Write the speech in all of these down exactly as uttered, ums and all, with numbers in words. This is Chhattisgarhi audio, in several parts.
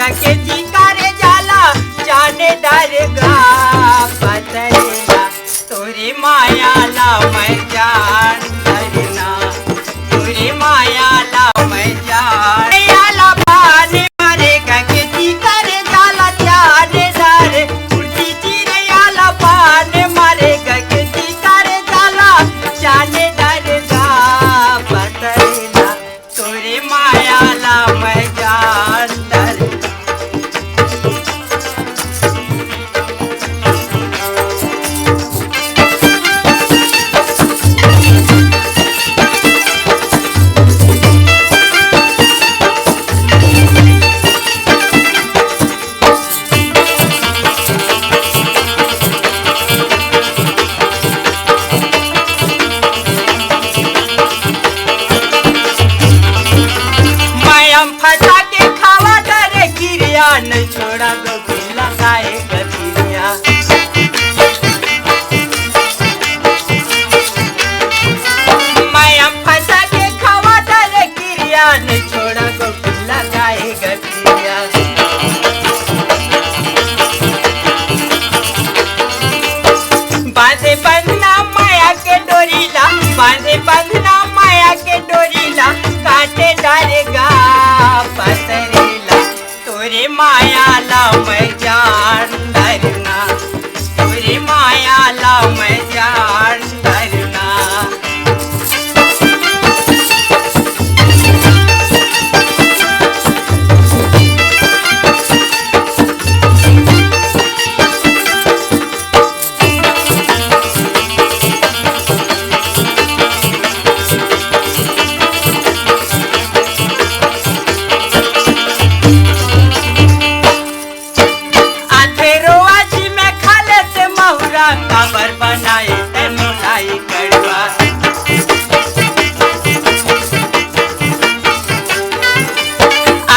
के जी करे जाला, जाने डर गा पतरेला। तोरे माया ला मैं जान डरना, तोरे माया ला मैं जान। आला पान मारे गा के जी करे जाला, जाने डर। उल्टी चिरैया ला पान मारे गा के जी करे जाला, जाने डर गा पतरेला। तोरे माया ला मैं जान डर। मैं अम फंसा के खावा डरे किरिया, नहीं छोड़ा गोपी लगाए गतिया। मैं अम फंसा के खावा डरे किरिया, नहीं छोड़ा गोपी लगाए गतिया। बांधे बंधना माया के डोरी ला, बांधे बंधना माया के डोरी ला, काटे डारेगा पतरेला। तोरे माया ला मैं जान डरना, तोरे माया ला मैं जान डरना। आथे रोआ जी में खा लेते महुरा, काबर बनाए ते मुलाई कड़वा।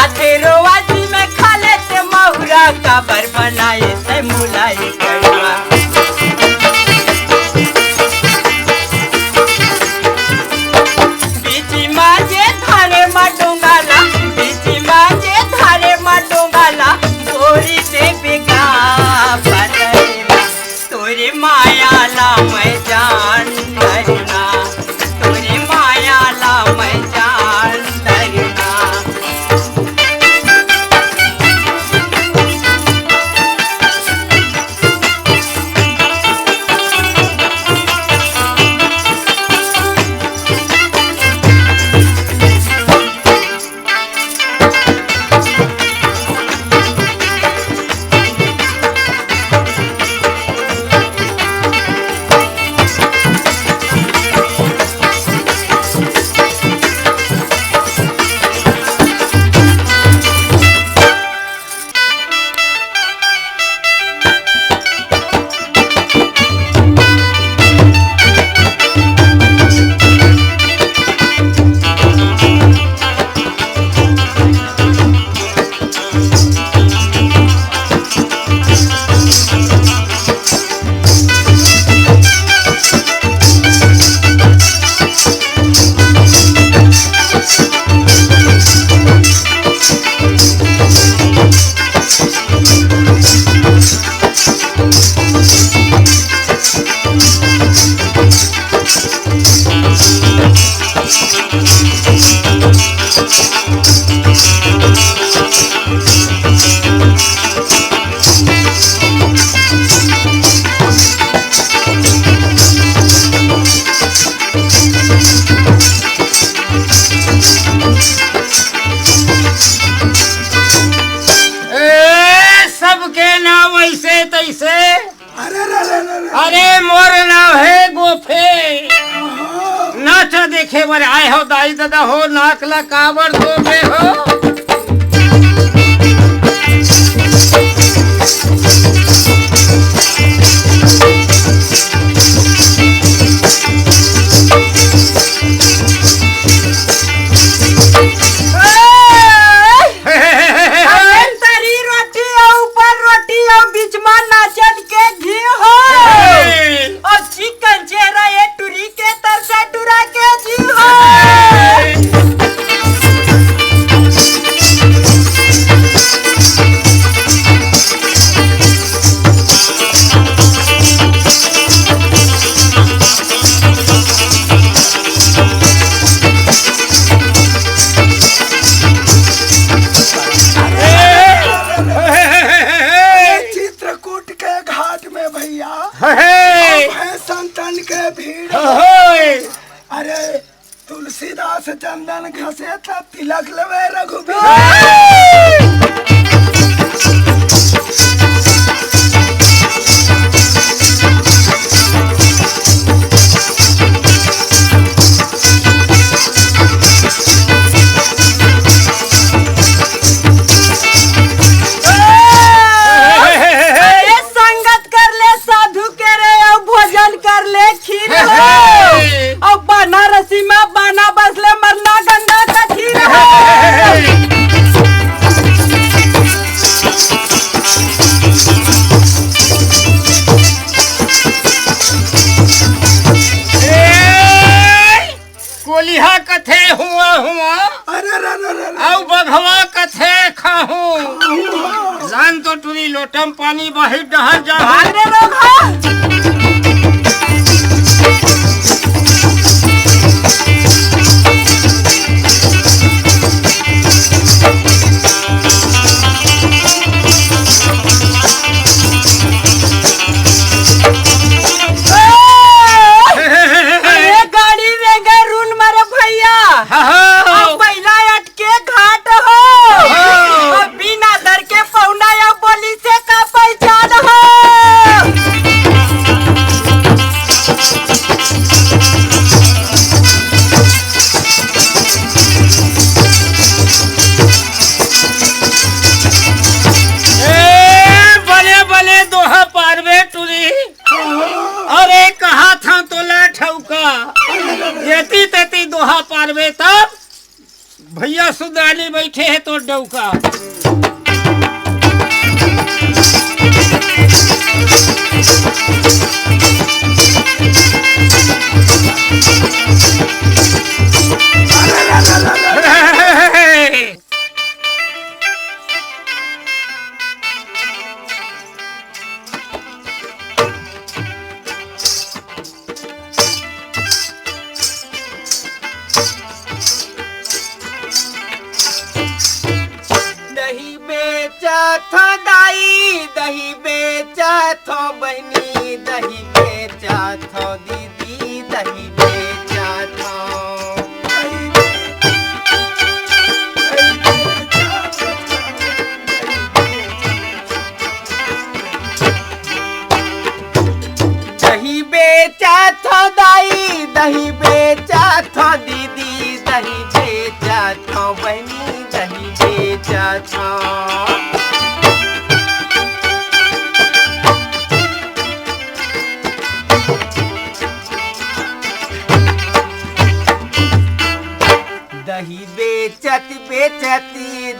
आथे रोआ जी में खा लेते महुरा, काबर बनाए ते मुलाई कड़वा। बीच माझे धारे मा डोंगाला, बीच माझे धारे मा डोंगाला, गोरी देवी का पतरेला। तोरे माया ला मैं जान डरना, तोरे माया ला मैं जान डरना। ए, सबके नाम ऐसे तैसे। अरे, अरे, अरे, अरे, अरे। अरे, मोर नाम हे गोफे। ओहो। नाचा देखे बर आए हो दाई ददा हो, नाक ला काबर धोबे हो? अरे तरी रोटी अउ ऊपर रोटी अउ बीच मा नाचत के घी हो। हे। अउ चिकन चेहरा ये टुरी के तरसा टुरा के जी हो। रघुबीर। अरे संगत कर ले साधु के रे, अउ भोजन कर ले खीर हो। अउ बनारसी म बाना बस ले मरना गंगा कठिन हो। कोलिहा कथे हुआ हुआ, अरे, अरे, अरे, अरे, अरे। अउ बघवा कथे खाहूं। खाहूं, हाँ। लान तो टुरी लोटम पानी बाहिर डहर जाहूं। अरे, रे, रे। अरे गाड़ी रेंगे रुन मारे भैया। हाँ, हाँ। अब पहिला अटके घाट हो। हाँ। अब बिना दर के पौना या बोली से का पहचान हो। ए, बने बने दोहा पारबे टुरी। अरे कहा था तोला ठौका, एती तेती दोहा पारबे तब भैया सुदानी बैठे हे तोर डौका। दही बेचत हो दाई, दही बेचत हो बहिनी, दही बेचत हो दीदी, दही बेचत हो। दही बेचत हो दाई, दही बेचत हो दीदी, दही बेचत हो बहिनी, दही बेचत हो। दही बेचत बेचत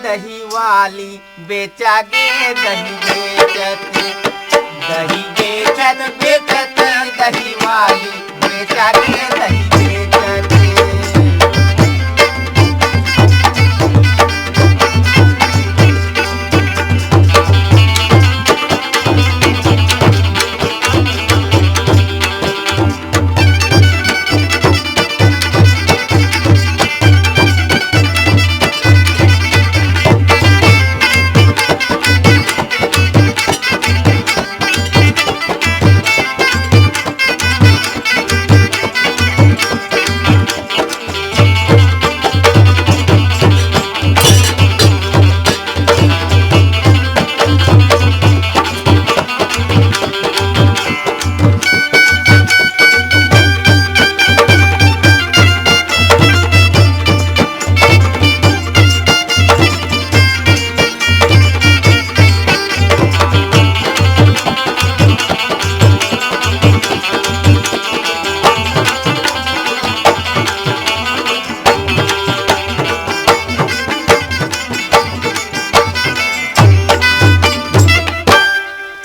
दही वाली बेचा गे दही बेचत, दही बेचत बेचत दही वाली बेचा गे दही बेचत।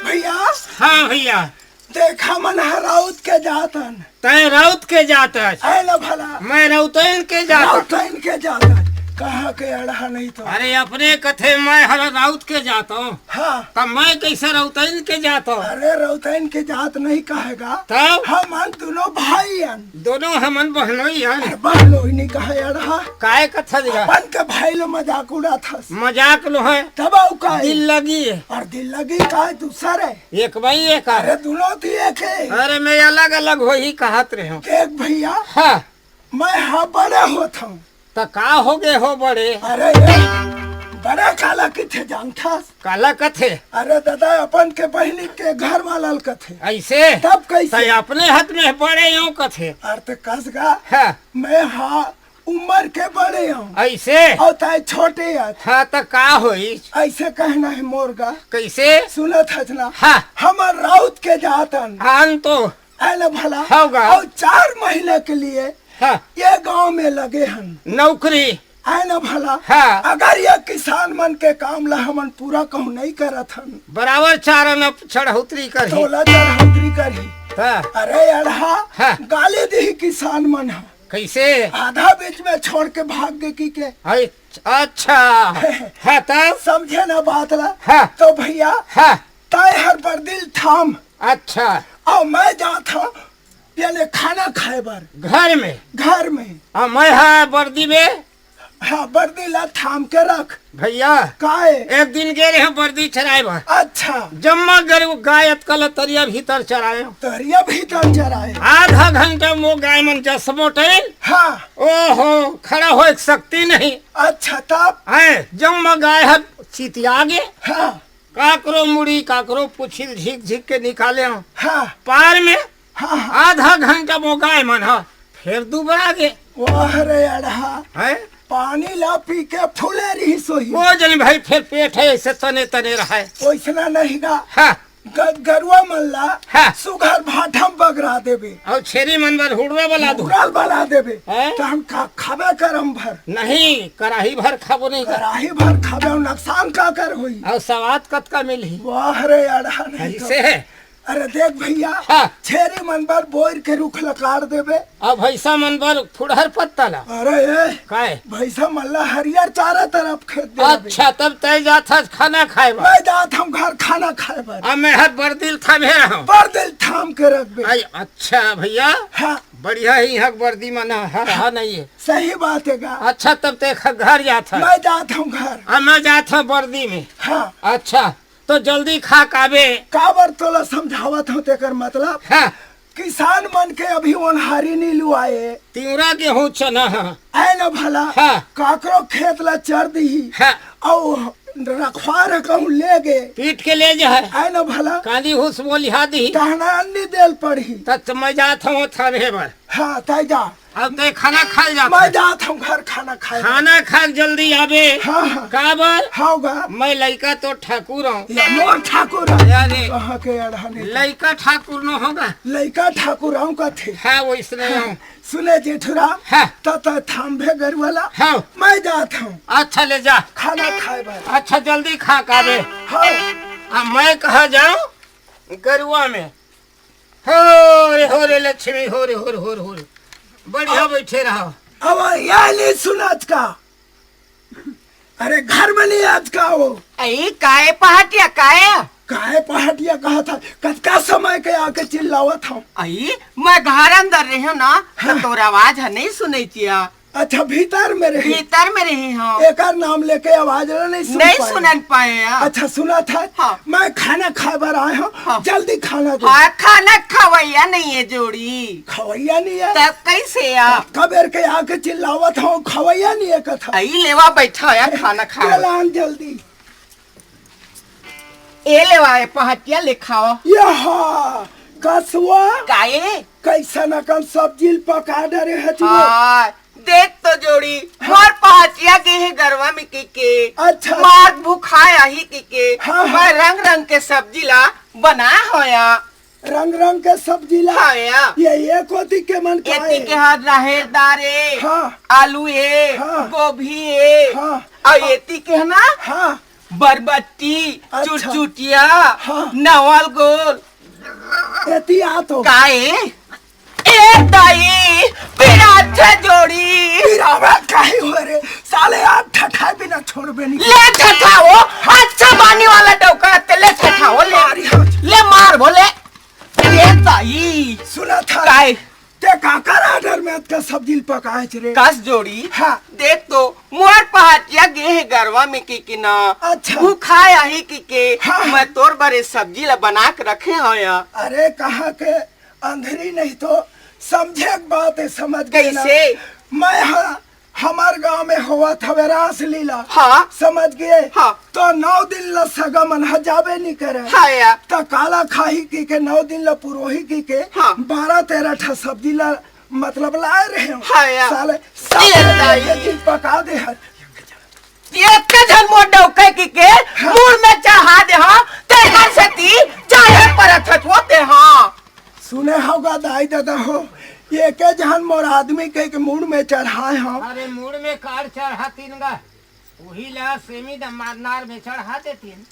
भैया। हाँ भैया। देखा, मन ह राउत के जात हन। तैं राउत के जात हस। है ना भला? मैं राउतैन के जात हस। राउतैन के जात हस। कहाँ के अड़हा नहीं तो। अरे अपने कथे मैं हर राउत के जात हूँ। हाँ। तब मैं कैसे राउतैन के जात हूँ? अरे राउतैन के जात नहीं कहेगा। तब? हमन दोनों भाई हन। दोनों हमन बहनोई हन। अरे बहनोई नहीं कहे अड़हा। काय कथा दिया? अपन के भाई लो मजाक उड़ात हस। मजाक लो है। तब अउ काय? दिल लगी है। अउ दिल लगी काय दूसर है? एक भाई एक है। अरे दोनों तो एक है। अरे मैं अलग अलग होही कहत रहे हूँ। देख भैया। हाँ। मैं हा बड़े होत हूँ। त का हो गे हो बड़े? अरे ये बड़े काला कथे जानथस? काला कथे? अरे दादा, अपन के बहिनी के घर वाला ल कथे। अइसे? तब कइसे? तैं अपने हाथ में बड़े यूं कथे। अरे त कस गा, हाँ। मैं हा उम्र के बड़े हूँ। अइसे? अउ तैं छोटे हस। हाँ, त का होइस? अइसे कहना हे मोर गा। कइसे? सुनत हस ना? हाँ। हमर राउत के जात हन। आन तो। आय ना भला? हव गा। अउ चार महीना के लिए हाँ। ये गांव में लगे हन। नौकरी। आय ना भला? हाँ। अगर ये किसान मन के काम ला हमन पूरा कहूँ नहीं करत हन। बराबर चार आना चढ़ौतरी करही। तोला चढ़ौतरी करही। हाँ। अरे अड़हा, हाँ। गाली दिही किसान मन ह। कइसे? आधा बीच में छोड़ के भाग गे कहिके। अरे, अच्छा। हाँ, तब? समझे ना बात ला? हाँ। तो भैया, हाँ। तैं हर बरदी ल थाम। अच्छा। अउ मैं जात हूँ, याने खाना खाए बर। घर में? घर में। अउ मैं हा बरदी में? हाँ, बरदी ला थाम के रख। भैया, काहे? एक दिन गे रहे हूँ बरदी चराए बर। अच्छा। जम्मा गरु गाय अतका ल तरिया भीतर चराए हूँ। तरिया भीतर चराए। आधा घंटा में वो गाय मन जसमोटैल। हाँ। ओहो, खड़ा होए के शक्ति नहीं। अच्छा, तब? हैं, जम्मा गाय ह चितिया गे। हाँ। काकरो मुड़ी, काकरो पुछी ल झिक झिक के निकाले हूँ। हाँ। पार में हाँ, हाँ। आधा घंटा में वो गाय मन ह फेर दुबरा गे। वाह रे अड़हा। हैं? पानी ला पी के फूले रहिस होही। वो जन भाई, फेर पेट ह अइसे तने तने रहय। ओइसना नहीं गा। हाँ। ग-, गरुवा मन ला हाँ। सुघर भाठा म बगरा देबे। अउ छेरी मन बर हुड़वा बला दू। हुड़वा बला देबे। हैं? त हम का खाबे करम भर? नहीं, कराही भर खाबो नहीं कर। कराही भर खाबे अउ नुकसान काकर होही? अउ सवाद कतका मिलही? वाह रे अड़हा, नहीं तो। अइसे हे। अरे देख भैया, हाँ। छेरी मन बर बोइर के रुख ल काट देबे। अउ भैंसा मन बर फुड़हर पत्ता ला। अरे ए, काय? भैंसा मन ला हरियर चारा तरफ खेत दे देबे। अच्छा, तब तैं जात हस खाना खाए बर? मैं जात हूँ घर खाना खाए बर। अब मैं हर बरदी ल थामे रहूँ। बरदी ल थाम के रखबे। आई, अच्छा भैया, हाँ। बढ़िया ही हक बरदी मन ह, हर हा नहीं है। सही बात है गा। अच्छा, तब तैं ख-, घर जात हस? मैं जात हूँ घर। अब मैं जात हूँ बरदी में। हाँ। अच्छा, तो जल्दी खा काबे। काबर तोला समझावत हूँ तेकर मतलब? हाँ। किसान मन के अभी ओनहारी नी लुआए। तिंवरा गेहूं चना ह। आय न भला? हाँ। काकरो खेत ला चर दिही। हाँ। अउ रखवार कहूं ले गे। पीट के ले जाए। आय न भला? कांदी हुस मोलिहा दिही। तहना अन्नी देल पड़ही। त, त मैं जात हूँ थाने बर। हाँ, तै जा। अब तैं खाना खाए जात मैं हस। जात हूँ घर खाना खाए। खाना खा के जल्दी आबे। हाँ, हाँ। काबर? हाँ गा। मैं लइका तो ठाकुर हूँ। या मोर ठाकुर है। अरे। कहाँ के अड़हन है? लइका ठाकुर न होगा। लइका ठाकुर हूँ कथे। हाँ, वइसने हाँ। हूँ। सुने जेठुराम, हाँ। त, त थामबे गरुआ ला। हाँ। मैं जात हूँ। अच्छा, ले जा। खाना खाए बर। अच्छा, जल्दी खा काबे। हाँ। अब मैं कहाँ जाऊँ? गरुआ में। हो रे, हो रे लक्ष्मी, हो रे, हो रे, हो रे, हो रे। बढ़िया अब, बैठे रहा। अब ये नहीं सुनात का? अरे घर में नहीं आज का हो? अई काय पहाटिया काय? काय पहाटिया कहा था? कतका समय के आके चिल्लावत हूँ। अई मैं घर अंदर रहे ना, हाँ। तो तोर आवाज ह नहीं सुनई चिया। अच्छा, भीतर में रही। भीतर में रही हूँ। एकर नाम लेके आवाज ला नहीं सुन नहीं पाए। सुनन पाए हैं। अच्छा, सुना था? हाँ। मैं खाना खाए बर आए हूँ। हाँ। जल्दी खाना दे। हाँ, खाना खवैया नहीं है जोड़ी। खवैया नहीं है? तब कैसे या? कबेर के आके चिल्लावत हूँ, खवैया नहीं है कथा। आई लेवा बैठा या खाना खावा। चल आन जल्दी। ए लेवा, ए पहाटिया ले खावा। यहा, कसवा। काए? कैसन अकन सब्जी ल पका डरे हच वो? हाँ, देख तो जोड़ी, हाँ। मोर पहाटिया गे हे गरवा में कहिके। अच्छा। मार भुखाय आही कहिके। हाँ, हाँ। मैं रंग रंग के सब्जी ला बनाय होया। रंग रंग के सब्जी ला? हाँ या। ये, ये कोती के मन का एती है? के हा राहेर दार ए, हाँ। आलू ए, हाँ। गोभी ए, हाँ। अउ एती के हा ना हाँ। बरबट्टी, अच्छा। चुरचुटिया, हाँ। नवल गोल। एती आ तो। काए? ए दाई, पिराथे जोड़ी। पिरावत काहे हो रे? साले आप ठठाए बिना छोड़बे नहीं। ले ठठाओ, अच्छा बानी वाला डौका ते ले ठठाओ, ले। मारी हो। ले मार बोले। ए दाई। सुना था। काए? ते काकर आडर में अतका सब्जी ल पकाएच रे? कस जोड़ी। हाँ। देख तो, मोर पहाटिया गे हे गरवा में कहिके ना। अच्छा। भुखाय आही कहिके, हाँ, हाँ। मैं तोर बर ए सब्जी ला बना के रखे हों या। अरे, कहाँ के अंधरी नहीं तो समझे के बात है, समझ गए ना? कैसे? मैं हा हमर गांव में होवत हवे रासलीला। हाँ। समझ गए? हाँ। तो नौ दिन ला सगा मन ह जाबे नी करे। हाँ या। त काला खाही की के, नौ दिन ला पुरोही की के, हाँ। बारह तेरह ठा सब्जी ला, मतलब, लाए रहे हो। हाँ या। साले, ये साले दाई। एक दिन पका दे हर। एक झन मोर डौके की के, हाँ। मूड़ में चढ़ा दे, हाँ। तेकर सेती जाए परत हच होते, हाँ। सुने होगा दाई ददा हो, एके झन मोर आदमी के, के मूड़ में चढ़ाए हो। अरे मूड़ में कार चढ़ातीन गा, उही ला सेमी द मारनार में चढ़ा देतीन।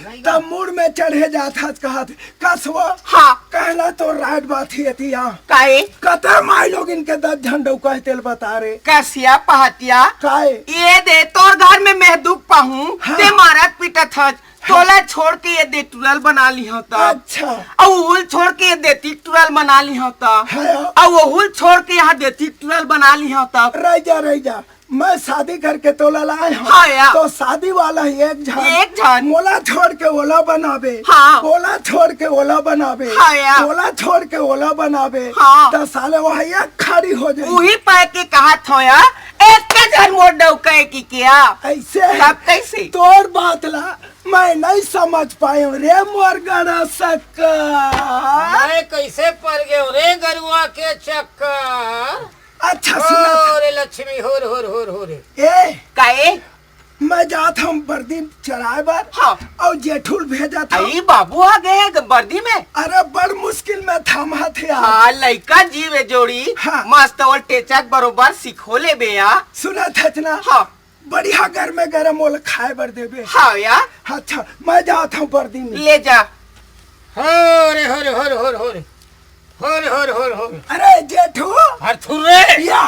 नहीं गा। तब मूड़ में चढ़े जात हस कहत, कस वो? हाँ। कहला तो राइट बात ही एतिया। काहे? कते माई लोगिन के दस झन डौका हे तेल बता रे। कसिया पहतिया। काहे? ये दे तोर घर में मैं दुख पाहूँ, हाँ। ते मारत पीटत हच। तोला छोड़ के ये दे टुरल बना ली होता। अच्छा। अउ उहुल छोड़ के ये देती टुरल बना ली होता। हाँ। अउ उहुल छोड़ के यहाँ देती टुरल बना ली होता। रह जा, रह जा। मैं शादी करके तोला लाए हूँ। हाँ या। तो शादी वाला ही एक झन। एक झन। मोला छोड़ के ओला बनाबे। हाँ। ओला छोड़ के ओला बनाबे। हाँ या। ओला छोड़ के ओला बनाबे। हाँ। तो साले वह एक खड़ी हो जाए। उही पाए के कहा थो या, एक के झन मोर डौके की क्या? ऐसे? तब कैसे? तोर बात ला मैं नहीं समझ पाए रे मोर गणा सक्का। मैं कैसे पड़ गए रे गरुआ के चक्कर? अच्छा, सुना था। हो रे लक्ष्मी, हो रे, हो रे, हो रे, हो रे। ए, काए? मैं जात हूँ बर्दी चराए बर। हाँ। अउ जेठू ल भेजत हूँ। आई बाबू आ गए ग-, बर्दी में। अरे, बड़ मुश्किल में थमा थे यार। हाँ, लइका जीव ए जोड़ी। हाँ। मस्त ओल टेचक बरोबर सिखो लेबे या। सुना था ना? हाँ। बढ़िया गरमे गरम ओल खाए बर देबे। हाँ यार। अच्छा, मैं जात हूँ बर्दी में। ले जा। हो रे, हो रे, हो रे, हो रे, हो रे। हो रे, हो रे, हो रे, हो रे। अरे जेठू। अरे थुर रे। या।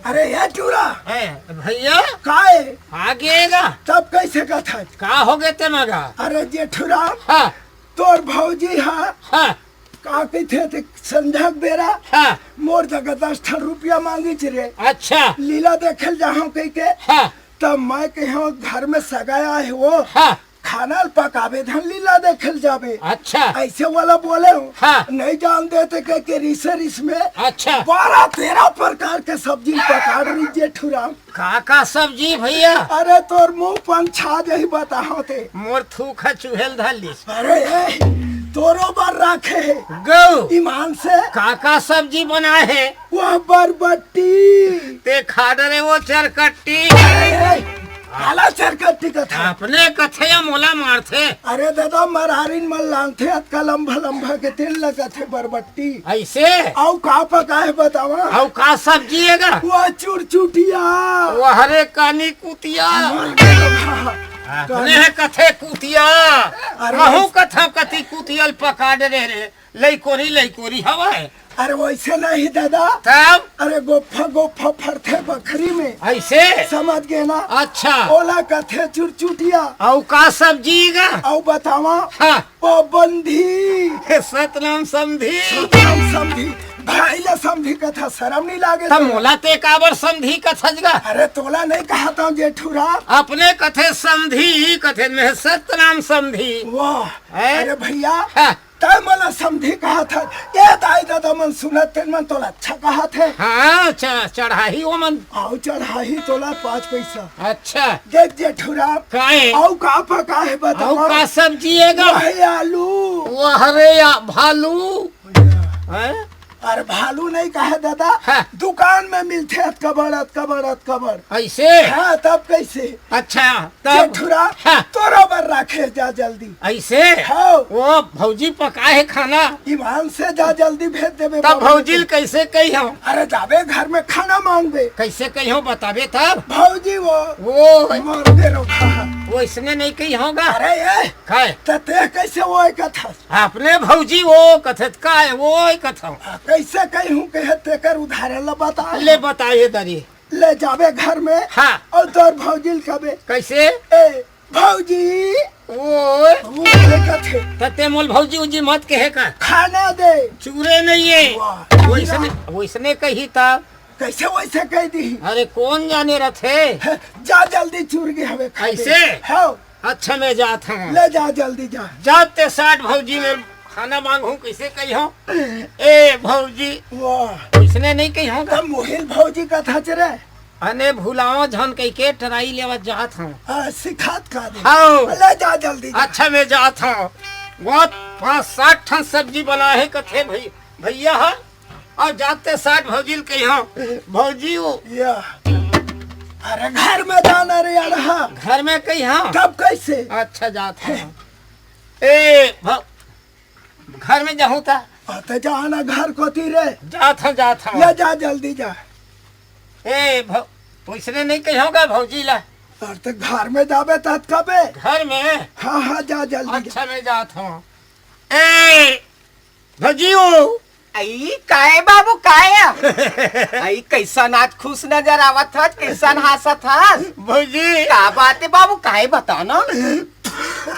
अरे ये टूरा। हैं, भैया। काए? आ गएगा। तब कैसे कथा? का हो गए ते मगा? अरे जेठू राम। हाँ। तोर भौजी हा। हाँ। का कहिथे ते संझा के बेरा। हाँ। मोर जगह दस ठन रुपया मांगिच रे। अच्छा। लीला देखे ल जाहूं कहिके। हाँ। तब मैं कहियो घर में सगाया है वो। हाँ। खाना ल पकाबे धन लीला देखे ल जाबे। अच्छा। ऐसे वाला बोले हो। हाँ। नहीं जान देते के, के रिसे रिस में अच्छा। बारह तेरह प्रकार के सब्जी पका रही जेठू राम। का का सब्जी भैया? अरे तोर मुंह पंछा जही बताओ ते। मोर थूक ह चुहेल धर लिस। अरे ए, तोरो बर राखे हे। गौ। ईमान से। का का सब्जी बनाए हे? वह बरबट्टी। ते खा डरे वो चरकट्टी। ए, ए, काला चरकट्टी कथा। अपने कथे या मोला मारथे। अरे दादा, मरारिन मन लानथे, अतका लंबा लंबा के तेल लगथे बरबट्टी। ऐसे? अउ का पकाए बतावा? अउ का सब्जी हे गा? वो चुरचुटिया। वो हरे कानी कुतिया। मर गया बा। अपने हे कथे कुतिया। अरे महू कथा कति कुतियल पका डरे रे। लइकोरी, लइकोरी हवय। अरे वैसे नहीं दादा। तब? अरे गोफा, गोफा फरथे बखरी में। ऐसे? समझ गए ना? अच्छा। ओला कथे चुरचुटिया। अउ का सब्जी गा? अउ बतावा। हाँ। ओ बंधी। हे सतनाम समधी। सतनाम समधी। भाई ला समधी कथा शरम नहीं लागे तब तोला? मोला ते काबर समधी कथस गा? अरे तोला नहीं कहा था जेठू राम। अपने कथे समधी, कथे में सतनाम समधी। वाह। हैं? अरे भैया, हाँ। तै मोला समधी कहा था, ये दाई ददा मन सुनत तेन मन तोला अच्छा कहा थे। हाँ, च-, चढ़ाही वो मन। अउ चढ़ाही तोला पाँच पैसा। अच्छा। देख जेठू राम, काहे? अउ का पका हे बतावा? अउ का सब्जी हे गा? वही आलू। वह रे या भालू। हैं? अरे भालू नहीं कहे दादा, हाँ। दुकान में मिलथे अतका बड़, अतका बड़, अतका बड़। ऐसे? हाँ, तब कैसे? अच्छा, तब? जेठू राम, हाँ। तोरो बर राखे जा जल्दी। ऐसे? हाँ। वो भौजी पकाए हे खाना। ईमान से जा जल्दी भेज देबे तब बाबू भौजी के। ल कैसे कही हम? अरे जाबे घर में खाना मांगबे। कैसे कही हम बताबे तब? भौजी वो। वो। मर दे रो खा। वो इसने नहीं कही होगा। अरे ये। खाए। त ते कैसे वो कथा? अपने भौजी वो कथत का है, वो ही कथव। आ, कैसे कहूँ कहे तेकर उदाहरण ल बता। ले बताए दरी। ले जाबे घर में हाँ। अउ तोर भौजी ल कबे। कैसे? ए, भौजी। ओए। वो ले कथे। त ते मोल भौजी उजी मत कहे का। खाना दे। चूरे नहीं है। वाह। वैसने, वैसने कही तब। कैसे वैसे कह दी? अरे कौन जाने रथे। जा जल्दी चूर के हमें खा दे। ऐसे? हाँ। अच्छा, मैं जात हूँ। ले जा, जल्दी जा। जाते साठ भौजी में खाना मांगू, कैसे कही हो? ए भौजी, वाह। इसने नहीं कही होगा। तब मोहिल भौजी कथा च रे। अने भुलाओ झन कहिके टराई लेवत जात हंव। हाँ, सिखात का दे। हाँ। ले जा जल्दी जा। अच्छा, मैं जात हंव। वो पाँच सात ठन सब्जी बनाए हे कथे भई, भइया ह। अउ जाते साठ भौजी ल कहिहंव, भौजी वो। या। अरे घर में जाना रे यार, हाँ। घर में कहिहंव। तब कैसे? अच्छा, जात हंव। ए, भौ-, घर में जाहूं त? हाँ, त जा ना घर कोती रे। जात हंव, जात हंव। ले जा जल्दी जा। ए, भौ-, वइसने नइ कहिहंव गा भौजी ला। अरे त घर में जाबे तब कबे? घर में? हाँ, हाँ, जा जल्दी जा। अच्छा, मैं जात हंव। ए, भौजी वो। अई, काय बाबू, काय? अई, कइसन आज खुश नजर आवत हस, कइसन हांसत हस? भौजी। का बात हे बाबू, काय बता ना?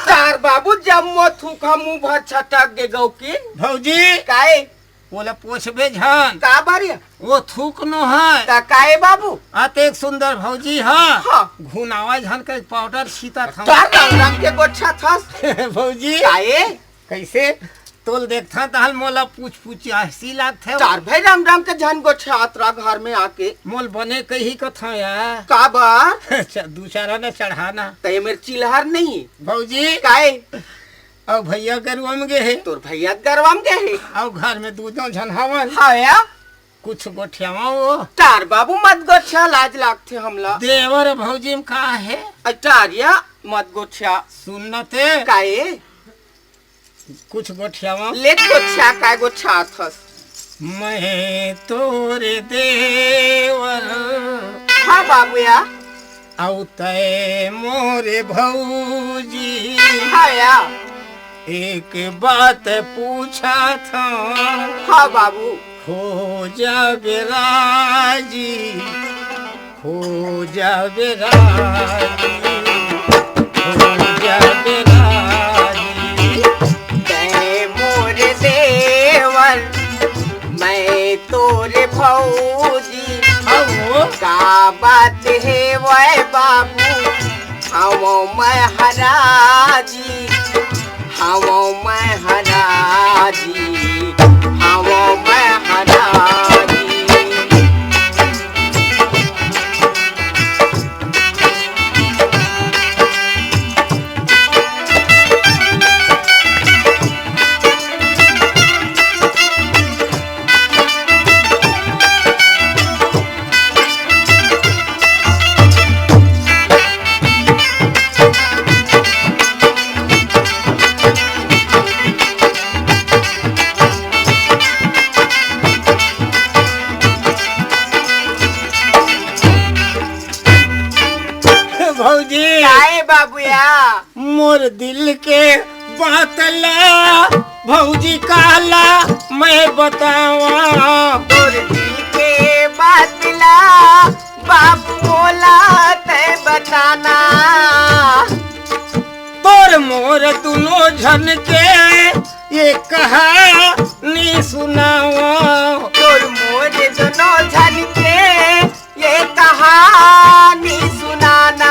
तार बाबू, जम्मो थूक ह मुंह भर छटक गे गौकिन। भौजी। काय? ओला पोछबे झन। का बारी? वो थूक नो हे। त काय बाबू? अतेक सुंदर भौजी ह। हाँ। घुनावा झन कहिके पाउडर छीतत हंव। तार रंग रंग के गोठियाथस। भौजी। काय? कइसे? तोल देखथंव तहल मोला पूछ पूछ हंसी लागथे। तार भई रंग रंग के झन गोठियात रहा घर में आके। मोल बने कही कथंव यार। का बार? अच्छा, दू चार आना चढ़ाना। त ये मेर चिल्हर नहीं। भौजी। काय? अउ भइया गरवा म गे हे। तोर भइया गरवा म गे हे। अउ घर में दू दो झन हवन। हाँ या। कुछ गोठियावा वो। तार बाबू मत गोठिया, लाज लागथे हमला। देवर भौजी म का हे? अ, तार या मत गोठिया। सुन न ते। काय? कुछ गोठियावा। ले गोठिया, काय गोठियाथस? मैं तोरे देवर। हाँ बाबू या। अउ तय मोरे भौजी। हाँ या। एक बात पूछत हंव। हाँ बाबू। हो जाबे राजी, हो जाबे राजी, हो जाबे राजी। तय मोर देवर, मैं तोर भौजी। हाँ वो। का बात हे वय बाबू, हंव मैं हराजी, हंव मैं हराजी, हंव मैं हराजी। भौजी। काय बाबू या? मोर दिल के बात ला भौजी काला मैं बतावा। तोर दिल के बात ला बाबू मोला तय बताना। तोर मोर दुनो झन के ये कहानी सुनावा। तोर मोर दुनो झन के ये कहानी सुनाना।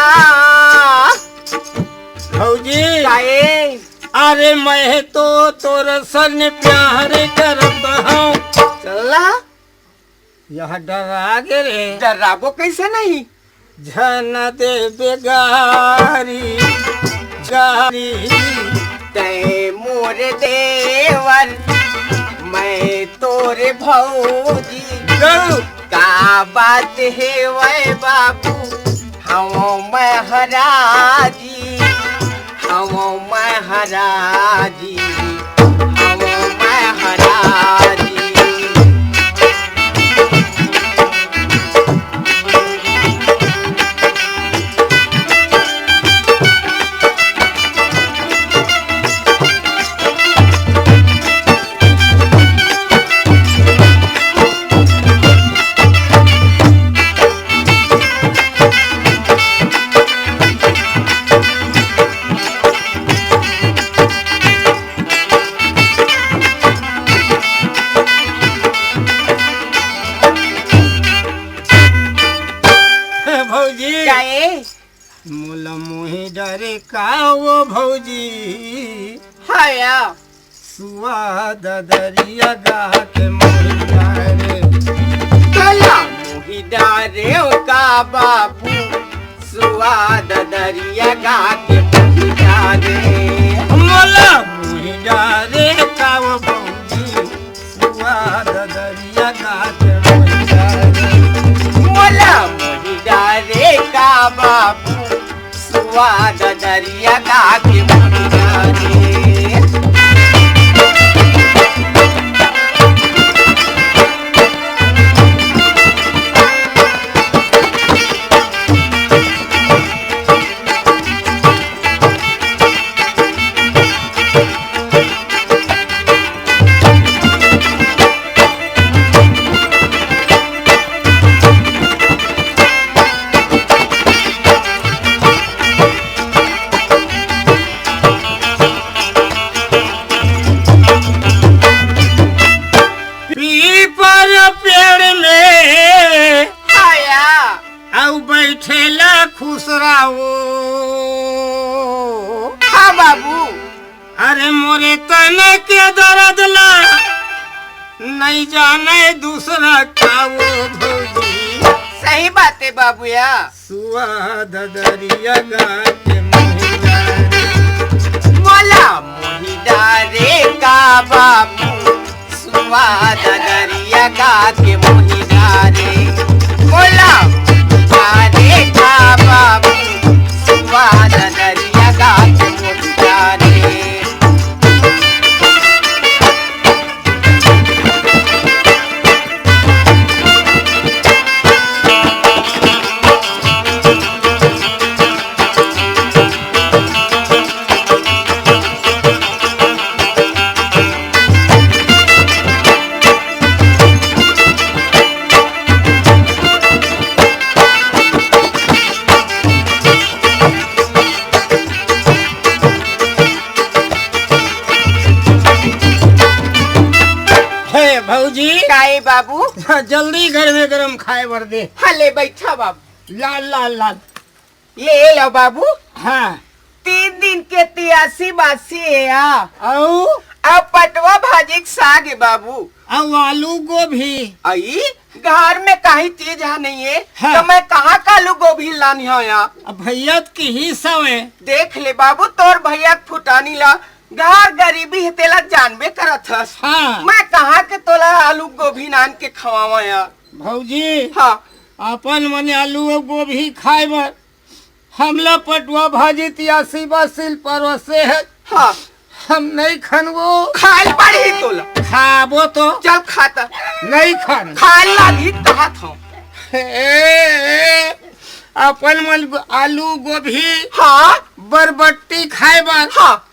भौजी। काय? अरे मैं तो तोर सन प्यार करत हंव। चला। यह डरा गे रे। डराबो कइसे नहीं? झन देबे गारी, गारी। तय मोर देवर, मैं तोर भौजी। गौ। का बात हे वय बाबू, हंव मैं हराजी, हंव मैं हराजी, हंव मैं हराजी। भौजी। काहे? मोला मोहि डरे का वो भौजी। हाया। सुआ ददरिया गा के मोहि डरे। कला। डारे का बाबू, सुवाद दरिया गा के मोहि डारे। मोला मोहि डारे का वो भौजी, सुवाद दरिया गा के मोहि डारे। मोला मोहि डारे का बाबू, सुवाद दरिया गा के मोहि डारे। पीपर पेड़ में आया। अउ बैठेला खुसराओ। हाँ बाबू। अरे मोरे तन के दर्द ला नहीं जाने दूसरा का वो भौजी। सही बात है बाबू या। सुवाद दरिया गा के मोहि डारे। मोला मोहि डारे का बाबू, सुवाद दरिया गा के मोहि डारे। मोला मोहि डारे का बाबू, सुवाद दरिया गा के मोहि डारे। हे भौजी। काहे बाबू? जल्दी गरमे गरम खाए बर दे। हाँ, ले बैठा बाबू। लाल, लाल, लाल। ले लो बाबू। हाँ। तीन दिन के तियासी बासी हे आ। अउ? अउ पटवा भाजी के साग हे बाबू। अउ आलू गोभी। अई, घर में कहीं चीज ह नहीं हे, हाँ। तो मैं कहाँ का आलू गोभी लानी हो या? अब भैया त किही सवे। देख ले बाबू, तोर भैया के फुटानी ला, घर गरीबी हे तेला जानबे करत हस। हाँ। मैं कहाँ के तोला आलू गोभी नान के खवावा या? भौजी, हाँ। अपन मन आलू अउ गोभी खाए बर, हमला पटवा भाजी तियासी बासिल परोसे हे। हाँ। हम नहीं खनबो। खाए ल पड़ही तोला। खाबो तो। चल खाता। नहीं खान। खाए लागही कहा था। हे, अपन मन गो-, आलू गोभी, हाँ। बरबट्टी खाए बर। हाँ।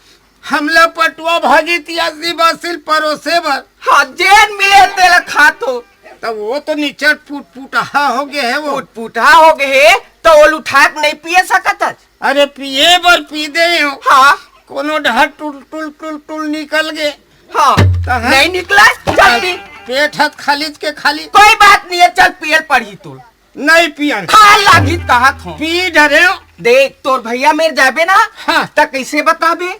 हमला पटवा भाजी तियासी बासिल परोसे बर। हाँ, जेन मिले तेला खाथो। त वो तो निचट पुटपुटहा हो गे हे वो। पुटपुटहा हो गे हे, त ओल उठा के नहीं पिए सकत हस? अरे पिए बर पी दे हो। हाँ। कोनो डहर टुल टुल टुल टुल निकल गे। हाँ। त हाँ। नहीं निकला, चल पी। पेट हत खाली के खाली। कोई बात नहीं हे, चल पियल पड़ही तोला। नहीं पियन। खाए लागही कहा था। पी डरे हो। देख, तोर भैया मेर जाबे ना, हाँ। त कैसे बताबे?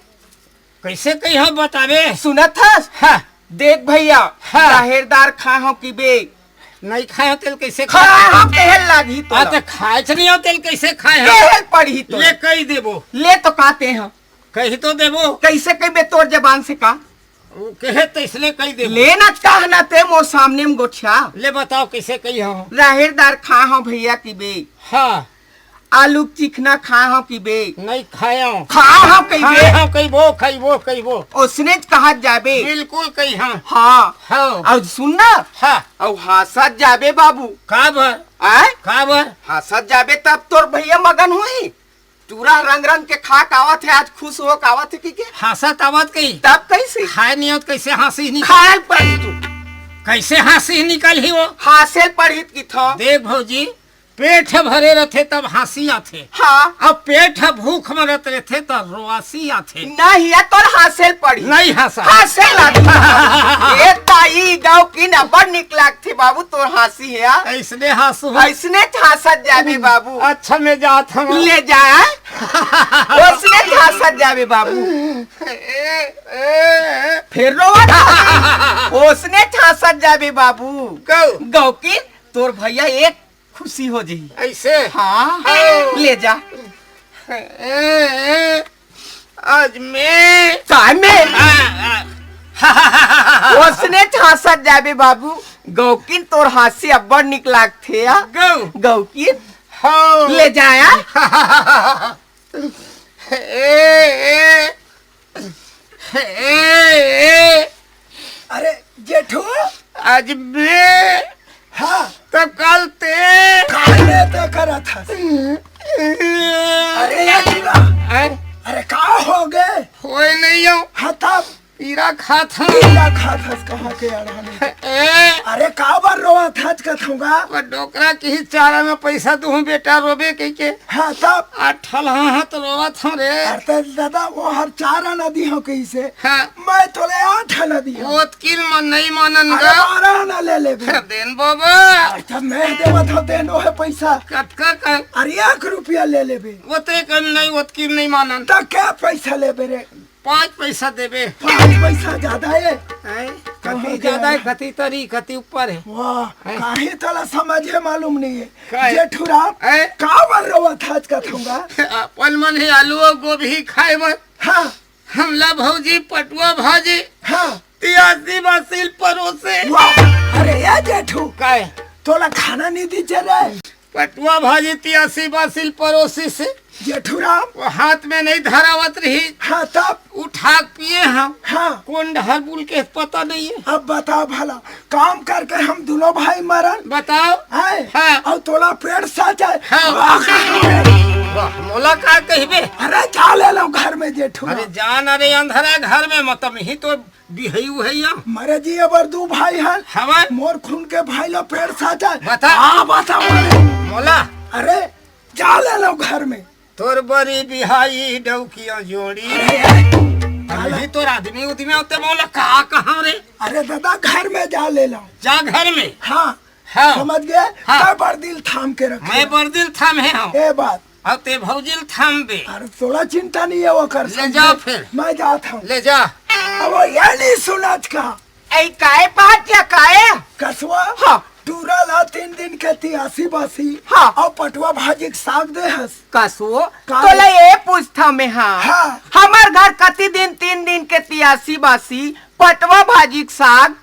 कैसे कहियो बताबे? सुनत हस? हाँ। देख भैया, हाँ। राहेर दार खाए हो कि बे? नहीं खाए हो तेल कैसे खाए खाए? हो कहे लागही तो आ, ला। तो खाए च नहीं हो तेल कैसे खाए हो? कहे ल पड़ही तो ले ला। कही देबो। ले तो कहते हैं। कही तो देबो। कैसे कही बे तोर जबान से का? वो कहे तो इसने कही देबो। ले ना कहना ते मोर सामने में गोठिया। ले बताओ कैसे कही हो? राहेर दार खाए हो भैया कि बे? हाँ। आलू के चिकना खाए हो कि बे? नहीं खाए हो। खाए हो कही बे? खाए हो कही वो, कही वो, कही वो। ओसने च कहा जाबे। बिल्कुल कही हाँ। हाँ। हाँ। अउ सुन ना। हाँ। अउ हाँसत जाबे बाबू। का बर? आय? का बर? हाँसत जाबे तब तोर भैया मगन होही। टूरा रंग रंग के खा के आवत हे, आज खुश हो के आवत हे कि के? हाँसत आवत कही। तब कैसे? खाए नहीं आवत कैसे हाँसी निकल? खाए ल पड़ही तू। कैसे हाँसी निकलही वो? हाँसे ल पड़ही कि था। देख भौजी, पेट ह भरे रथे तब हाँसी आथे। हाँ। अब पेट ह भूख मरत रथे तब रोआसी आथे। नहीं, ये तोर हाँसे ल पड़ही। नहीं हाँसा। हाँसे ल आही। ए ताई, गाँव की न बड़ निक लागथे बाबू तोर हाँसी हे यार। ऐसने हाँसू। ऐसने हाँसत जाबे बाबू। अच्छा, मैं जात हूँ। ले जा। ओसने हाँसत जाबे बाबू। ए, ए, ए। फिर रोवत। ओसने हाँसत जाबे बाबू। कहू। गाँव की तोर भैया एक खुशी हो जाही। ऐसे? हाँ। हाँ। ले जा। ए, ए, आज मैं काय में? आ, आ। ओसने ठासत जाबे बाबू। गौकिन तोर हांसी अब्बड़ निक लागथे या। गौ। गौकिन। हाँ। ले जाया। ए, ए, ए, ए। अरे जेठू। आज मैं हाँ। तो कल ते। काले ते करत हस। अरे यार, हैं? अरे का हो गए? होए नहीं हो। हाँ तब। पीरा खात हूँ। पीरा खात हस कहाँ के अड़ाने? ए। अरे का बर रोवत हस कथूंगा? वो डोकरा के ही चारा में पैसा दूहूँ बेटा रोबे कह के। हाँ तब। आ ठलहा हाथ रोवत हूँ रे। अरे ते दादा वो हर चारा न दी हो कहीं से। हाँ। मैं तोले आठ न दी हो। ओतकिन मन नहीं मानन अरे गा। बारह न ले लेबे। देन बाबा। अरे तब मैं देवत हो देन वो है पैसा। कतका कर? अरे एक रुपया ले लेबे। वो ते कर नहीं, ओतकिन नहीं मानन। तो क्या पैसा लेबे रे? पाँच पैसा देबे। पाँच पैसा ज्यादा है। हैं? कहाँ कभी के ज्यादा है, आया? कति तरी, कति ऊपर है। वाह, हैं? काहे तोला समझ है मालूम नहीं है। का है? जेठूराम, हैं? का बर रोवत हस कथूंगा? अपन मन ही आलू और गोभी खाए बर। हाँ। हमला भौजी पटुआ भाजी। हाँ। तियासी बासिल परोसे। वाह, अरे या जेठू। का है? तोला खाना नहीं दी रे? पटुआ भाजी तियासी बासिल परोसी से। जेठूराम। वो हाथ में नहीं धरावत रही। हाँ, तब? उठा के पिए हम। हाँ। कौन डहर बुल के पता नहीं है। अब बता भला, काम करके हम दोनों भाई मरन। बताओ। हैं? हाँ। और तोला पेट सा जाए। हाँ। वाह। वाह, मोला का कहिबे? अरे जा ले लो घर में जेठूराम। अरे जान, अरे अंधरा घर में मत, हम ही तो बिहई उहई आ। मरे जी, अबर दू भाई हन। हवन। मोर खून के भाई ला पेट साजा। बता। हाँ, बता मरे। मोला। अरे, जा ले लो घर में। तोर बरी बिहाई डौकिया जोड़ी। अरे, अभी तोर आदमी उदमी होते मोला का कहा रे? अरे दादा, घर में जा ले लो। जा घर में। हाँ। हाँ। समझ गए? हाँ। तै बरदिल थाम के रखे। मैं बरदिल थाम है हूँ। ए बात। अब ते भौजिल थाम बे। अरे तोला चिंता नहीं है वो कर ले समझे। जा फिर। मैं जात हूँ। ले जा। अब वो ये नहीं सुनत का। ऐ काय बात या काय? कसवा? हाँ। टूरा ला तीन दिन के तियासी बासी। हाँ। और पटवा भाजी के साग दे हस। कसवो? काय? तोला ये पूछता मैं हाँ। हाँ। हमार घर कति दिन तीन दिन के तियासी बासी पटवा भाजी के साग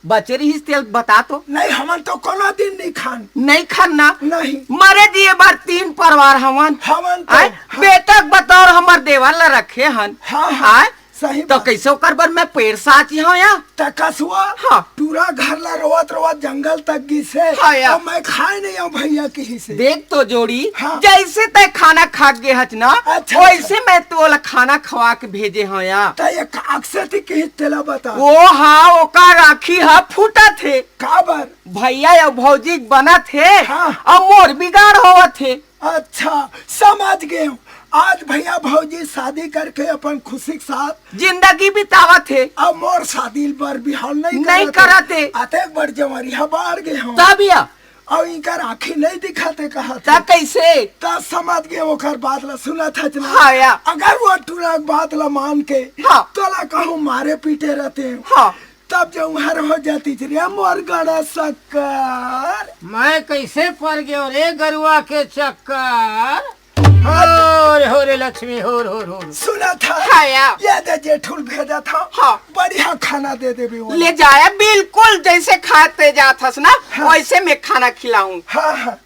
बचे रहिस तेल बता तो। नहीं, हमन तो कोनो दिन नहीं खान। नहीं खान ना? नहीं। मरे दिए बार तीन परिवार हवन। हवन तो, आय, हाँ। बेटा के बतौर हमर देवर ला रखे हन। हाँ, हाँ, आय, सही तो बात। कैसे ओकर बर मैं पेड़ साची हूँ या? त कसुआ, हाँ। टूरा घर ला रोवत रोवत जंगल तक गिसे। हाँ या। और मैं खाए नहीं हूँ भैया किसी से। देख तो जोड़ी, हाँ। जैसे तय खाना खा गे हच ना, अच्छा, वैसे अच्छा। मैं तोला खाना खवा के भेजे हूँ या। त ये काक से थी किही तेला बता। ओ हाँ, ओकर आँखी ह फूटत हे। काबर? भैया अउ भौजी के बनत हे, हाँ। अउ मोर बिगाड़ होवत हे। अच्छा, समझ गेंव। आज भैया भौजी शादी करके अपन खुशी के साथ जिंदगी बितावत हे। अब मोर शादी बर बिहाव नहीं नहीं करत हे। करत हे। अतेक बड़ जंवरिया बाढ़ गे हंव। तब या। अउ इनकर आँखी नहीं दिखत हे कहत हे। त कैसे? त समझ गेंव ओकर बात ला सुनत हच ना। हाँ या। अगर वो टूरा के बात ला मान के हाँ। तोला कहूँ मारे पीटे रहते। हाँ। तब जंवहर हो जातिस रे मोर गड़ा सक्कर। मैं कैसे पर गेंव रे गरुआ के चक्कर। हो रे, हो रे लक्ष्मी, हो रे, हो रे, हो रे। सुनत हस? हाँ या। ये दे जेठू ल भेजत हंव। हाँ। बढ़िया खाना दे देबे वो। ले जाया, बिल्कुल जैसे खाते जात हस ना, हाँ। वैसे मैं खाना खिलाहूँ। हाँ, हाँ।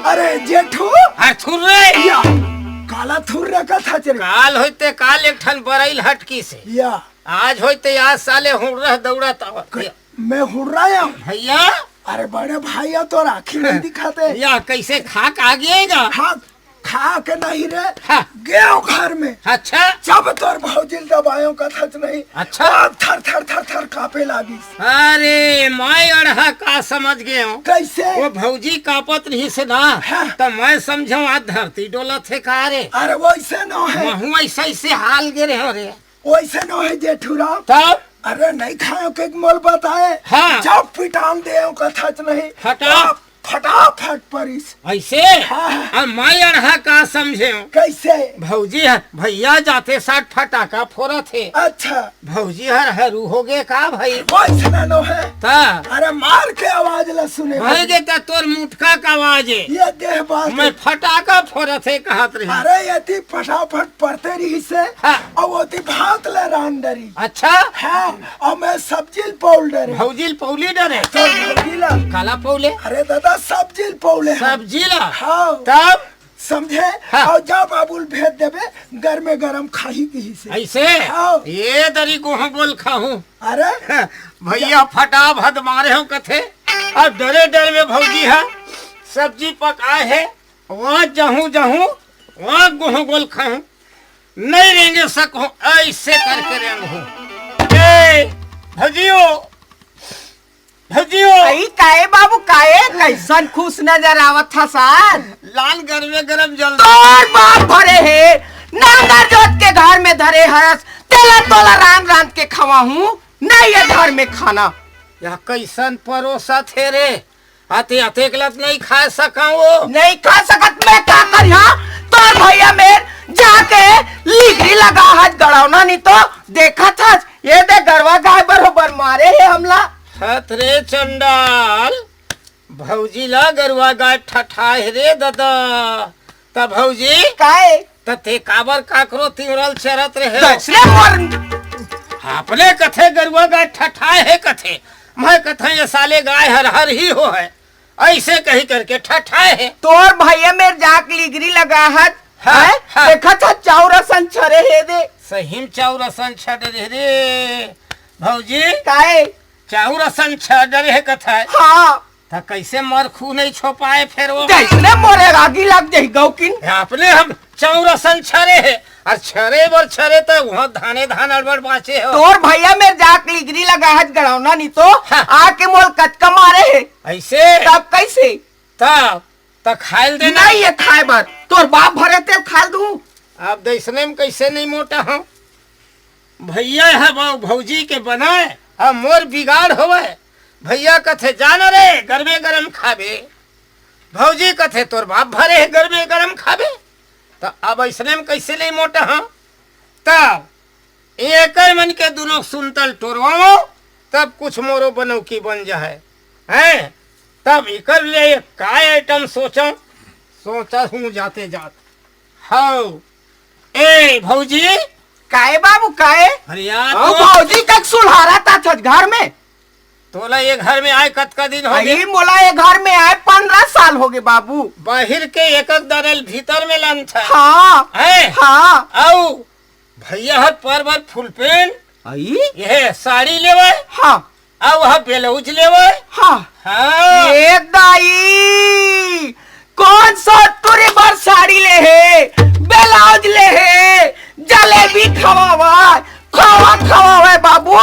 अरे जेठू। अरे थुर्रे। या, काला थुर्रे का था तेरे? काल होइते काल एक ठन बरइल हटकिस हे। या। आज होइते आज साले हुर्रा दौड़त आवत हे। मैं हुर्रा या? भैया। अरे बड़े भैया तोर आँखी नहीं दिखत हे। या कैसे खा के आ गेंव? हाँ, खा के नहीं रे। हाँ। गेंव घर में। अच्छा। जब तोर भौजी ल दबाएंव कहत हच नहीं। अच्छा। अब थर थर थर थर कांपे लागिस। अरे, मैं अड़हा का समझ गेंव। कैसे? वो भौजी कांपत रहिस ना, हाँ। त मैं समझेंव आज धरती डोलत हे का रे। अरे, वैसे नोहे। महूँ ऐसे, ऐसे हाल गे रहेंव रे। वैसे नोहे जेठूराम। तब? अरे, नहीं खाएंव के मोला बताए। हाँ। जब पिटान देंव कहत हच नहीं। हटा। तब फटाफट परिस। अइसे? हाँ। अब मैं अड़हा का समझे हूँ। कइसे? भौजी ह, भइया जाथे साथ फटाका फोरत हे। अच्छा। भौजी हर हरू होगे का भई? वइसना नोहे। त? अरे मार के आवाज ला सुने भाई। गे त तोर मुटका का आवाज हे। ये देह बात मैं हे। फटाका फोरत हे कहत रहे। अरे यदि फटाफट परते रहिसे, हाँ। अउ ओती भात ला रांध डरिस। अच्छा। हाँ, अउ मैं सब्जी ल पउल डरेंव। भौजी ल पउली डरे? तोर भौजी ला। काला पउले? अरे दादा, सब्जी ल पउले हँव। सब्जी ला? हाँ। तब? समझे? हाँ। अउ जा बाबू ल भेज देबे, गरमे गरम खाही किहिसे। अइसे? हाँ। ये दरी गोहूँ गोल खाहूँ। अरे? भइया फटाफट मारे हँव कथे। अब डरे डर में भौजी ह सब्जी पकाए हे। वहाँ जाहूँ, जाहूँ, वहाँ गोहूँ गोल खाहूँ, नइ रेंगे सकहूँ, अइसे करके रेंगहूँ। ए, भजियो, भजियो। अई, काए बाबू, काए? कइसन खुश नजर आवत हस आज? लान गरमे गरम जल। तोर बाप भरे हे, नांगर जोत के घर में धरे हस, तेला तोला रांध रांध के खवाहूँ, नइ ये घर में खाना। या कइसन परोसत हे रे? अते, अतेक लत नइ खा सकँव वो। नइ खा सकत, मैं का करिहा? तोर भइया मेर जाके लिगरी लगा हस गड़ौना, नी तो देखत हस, ये दे गरवा गाय बरोबर मारे हे हमला। हत रे चंडाल, भौजी ला गरवा गाय ठठाए हे रे ददा। त भौजी, काए? त ते काबर काकरो तिंवरा ल चरत रहे? दस रे मोर। अपने कथे गरुवा गाय ठठाए हे कथे। मैं कथँव ये साले गाय हर हर ही हो हे। अइसे कही करके ठठाए हे। तोर भइया मेर जाके लिगरी लगा हस, हाँ, हैं? हाँ। देखत हस चाउर असन छरे हे दे। सही म चाउर असन छरे हे रे भौजी। काए? चाउर असन छरे हे कथे। हाँ। त कइसे मरखू नइ छोपाए फेर वो? जइसने मोरे आगी लग जाही गौकिन। अपने हम चाउर असन छरे हे, अउ छरे बर छरे त उहाँ धाने धान अड़बड़ बाँचे हो। तोर भइया मेर जाके लिगरी लगा हस गड़ौना, नी तो हाँ। आके मोला कतका मारे हे। अइसे? तब कइसे? तब, त खाए ल देना। नइ ये खाए बर, तोर बाप भरे तेल खाए ल दूँ। अब दइसने म कइसे नइ मोटा हँव? भइया ह भौ-, भौजी के बनाए, अब मोर बिगाड़ होवय। भइया कथे, "जा न रे, गरमे गरम खाबे।" भौजी कथे, "तोर बाप भरे हे, गरमे गरम खाबे।" त अब अइसने म कइसे नइ मोटा हँव? तब एकर मन के दुनों सुनतल टोरवावँव, तब कुछ मोरो बनौकी बन जाहय। हैं? तब एकर ले का आइटम सोचँव, सोचत हँव जाते जात। हव। ए, भौजी। काए बाबू, काए? अरे यार, अउ तो भौजी कक सुलहारत हस घर में? तोला ये घर में आए कतका दिन होगे? अरे, मोला ये घर में आए पंद्रह साल होगे बाबू। बाहिर के एक एक दरा ल भीतर में लानथस। हाँ। हैं? हाँ। अउ भइया हर पर बर फुल पेंट, अई? ये साड़ी लेवय। हाँ। अउ वह ब्लाउज लेवय। हाँ। हाँ। ए दाई, कोन सा टुरी बर साड़ी ले हे, ब्लाउज ले हे, जलेबी खवावय, खोवा खवावय बाबू।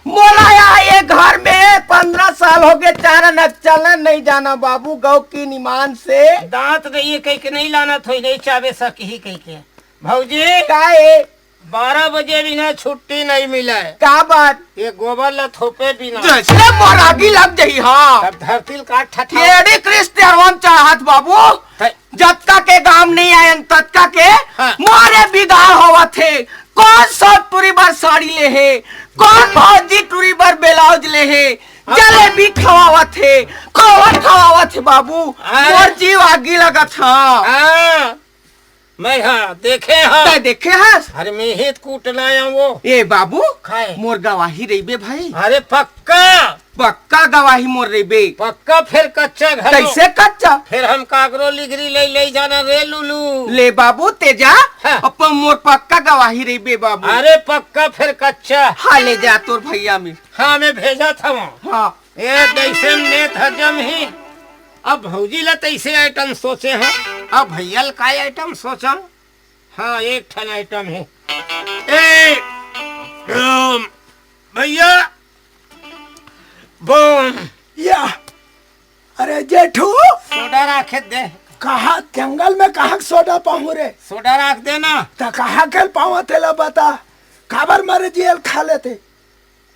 मोला यहाँ ये घर में पंद्रह साल होगे, चार अना चलना नइ जानँव बाबू, गौकिन ईमान से। दाँत नइ हे कहिके नइ लानत होही, नइ चाबे सकही कहिके। भौजी। काए? बारह बजे बिना छुट्टी नइ मिलय। का बात? ये गोबर ल थोपे बिना। जइसने मोर आगी लग जाही, हाँ। तब धरती ल काट ठठा। एड़ी क्रिस्टियन चाहत बाबू। त- जतका के गाम नइ आयन, ततका के हाँ। मोरे बिगाड़ होवत हे। कोन सा टुरी बर साड़ी ले हे, कोन भौजी टुरी बर ब्लाउज ले हे, हाँ। जलेबी खवावत हे, खोवा खवावत हे बाबू। हाँ। मोर जीव आगी लगत हे। हाँ। मैं हा देखे हा। तैं देखे हस? अरे मैं ही त कूट लाया वो। ए बाबू, खाए। मोर गवाही रहिबे भाई। अरे पक्का। पक्का गवाही मोर रहिबे। पक्का फेर कच्चा घलो। कैसे कच्चा? फेर हम काकरो लिगरी ले, ले जाना रे लुलू। ले बाबू, तें जा, हाँ। अपन मोर पक्का गवाही रहिबे बाबू। अरे पक्का फेर कच्चा। हाँ, ले जा तोर भैया में। हाँ, मैं भेजत हवं। हाँ। ए, जैसे नेत ह जमही। अब भौजी ला तैसे आइटम सोचे हं, अब भैया ला काय आइटम सोचंव? हाँ, एक ठन आइटम हे। ए, अम, भैया, बम। या, अरे जेठू। सोडा राखे दे। कहाँ जंगल में कहाँ सोडा पाहूँ रे? सोडा राख दे ना। त कहाँ के पावा तेला बता, काबर मरे जियल खा लेते?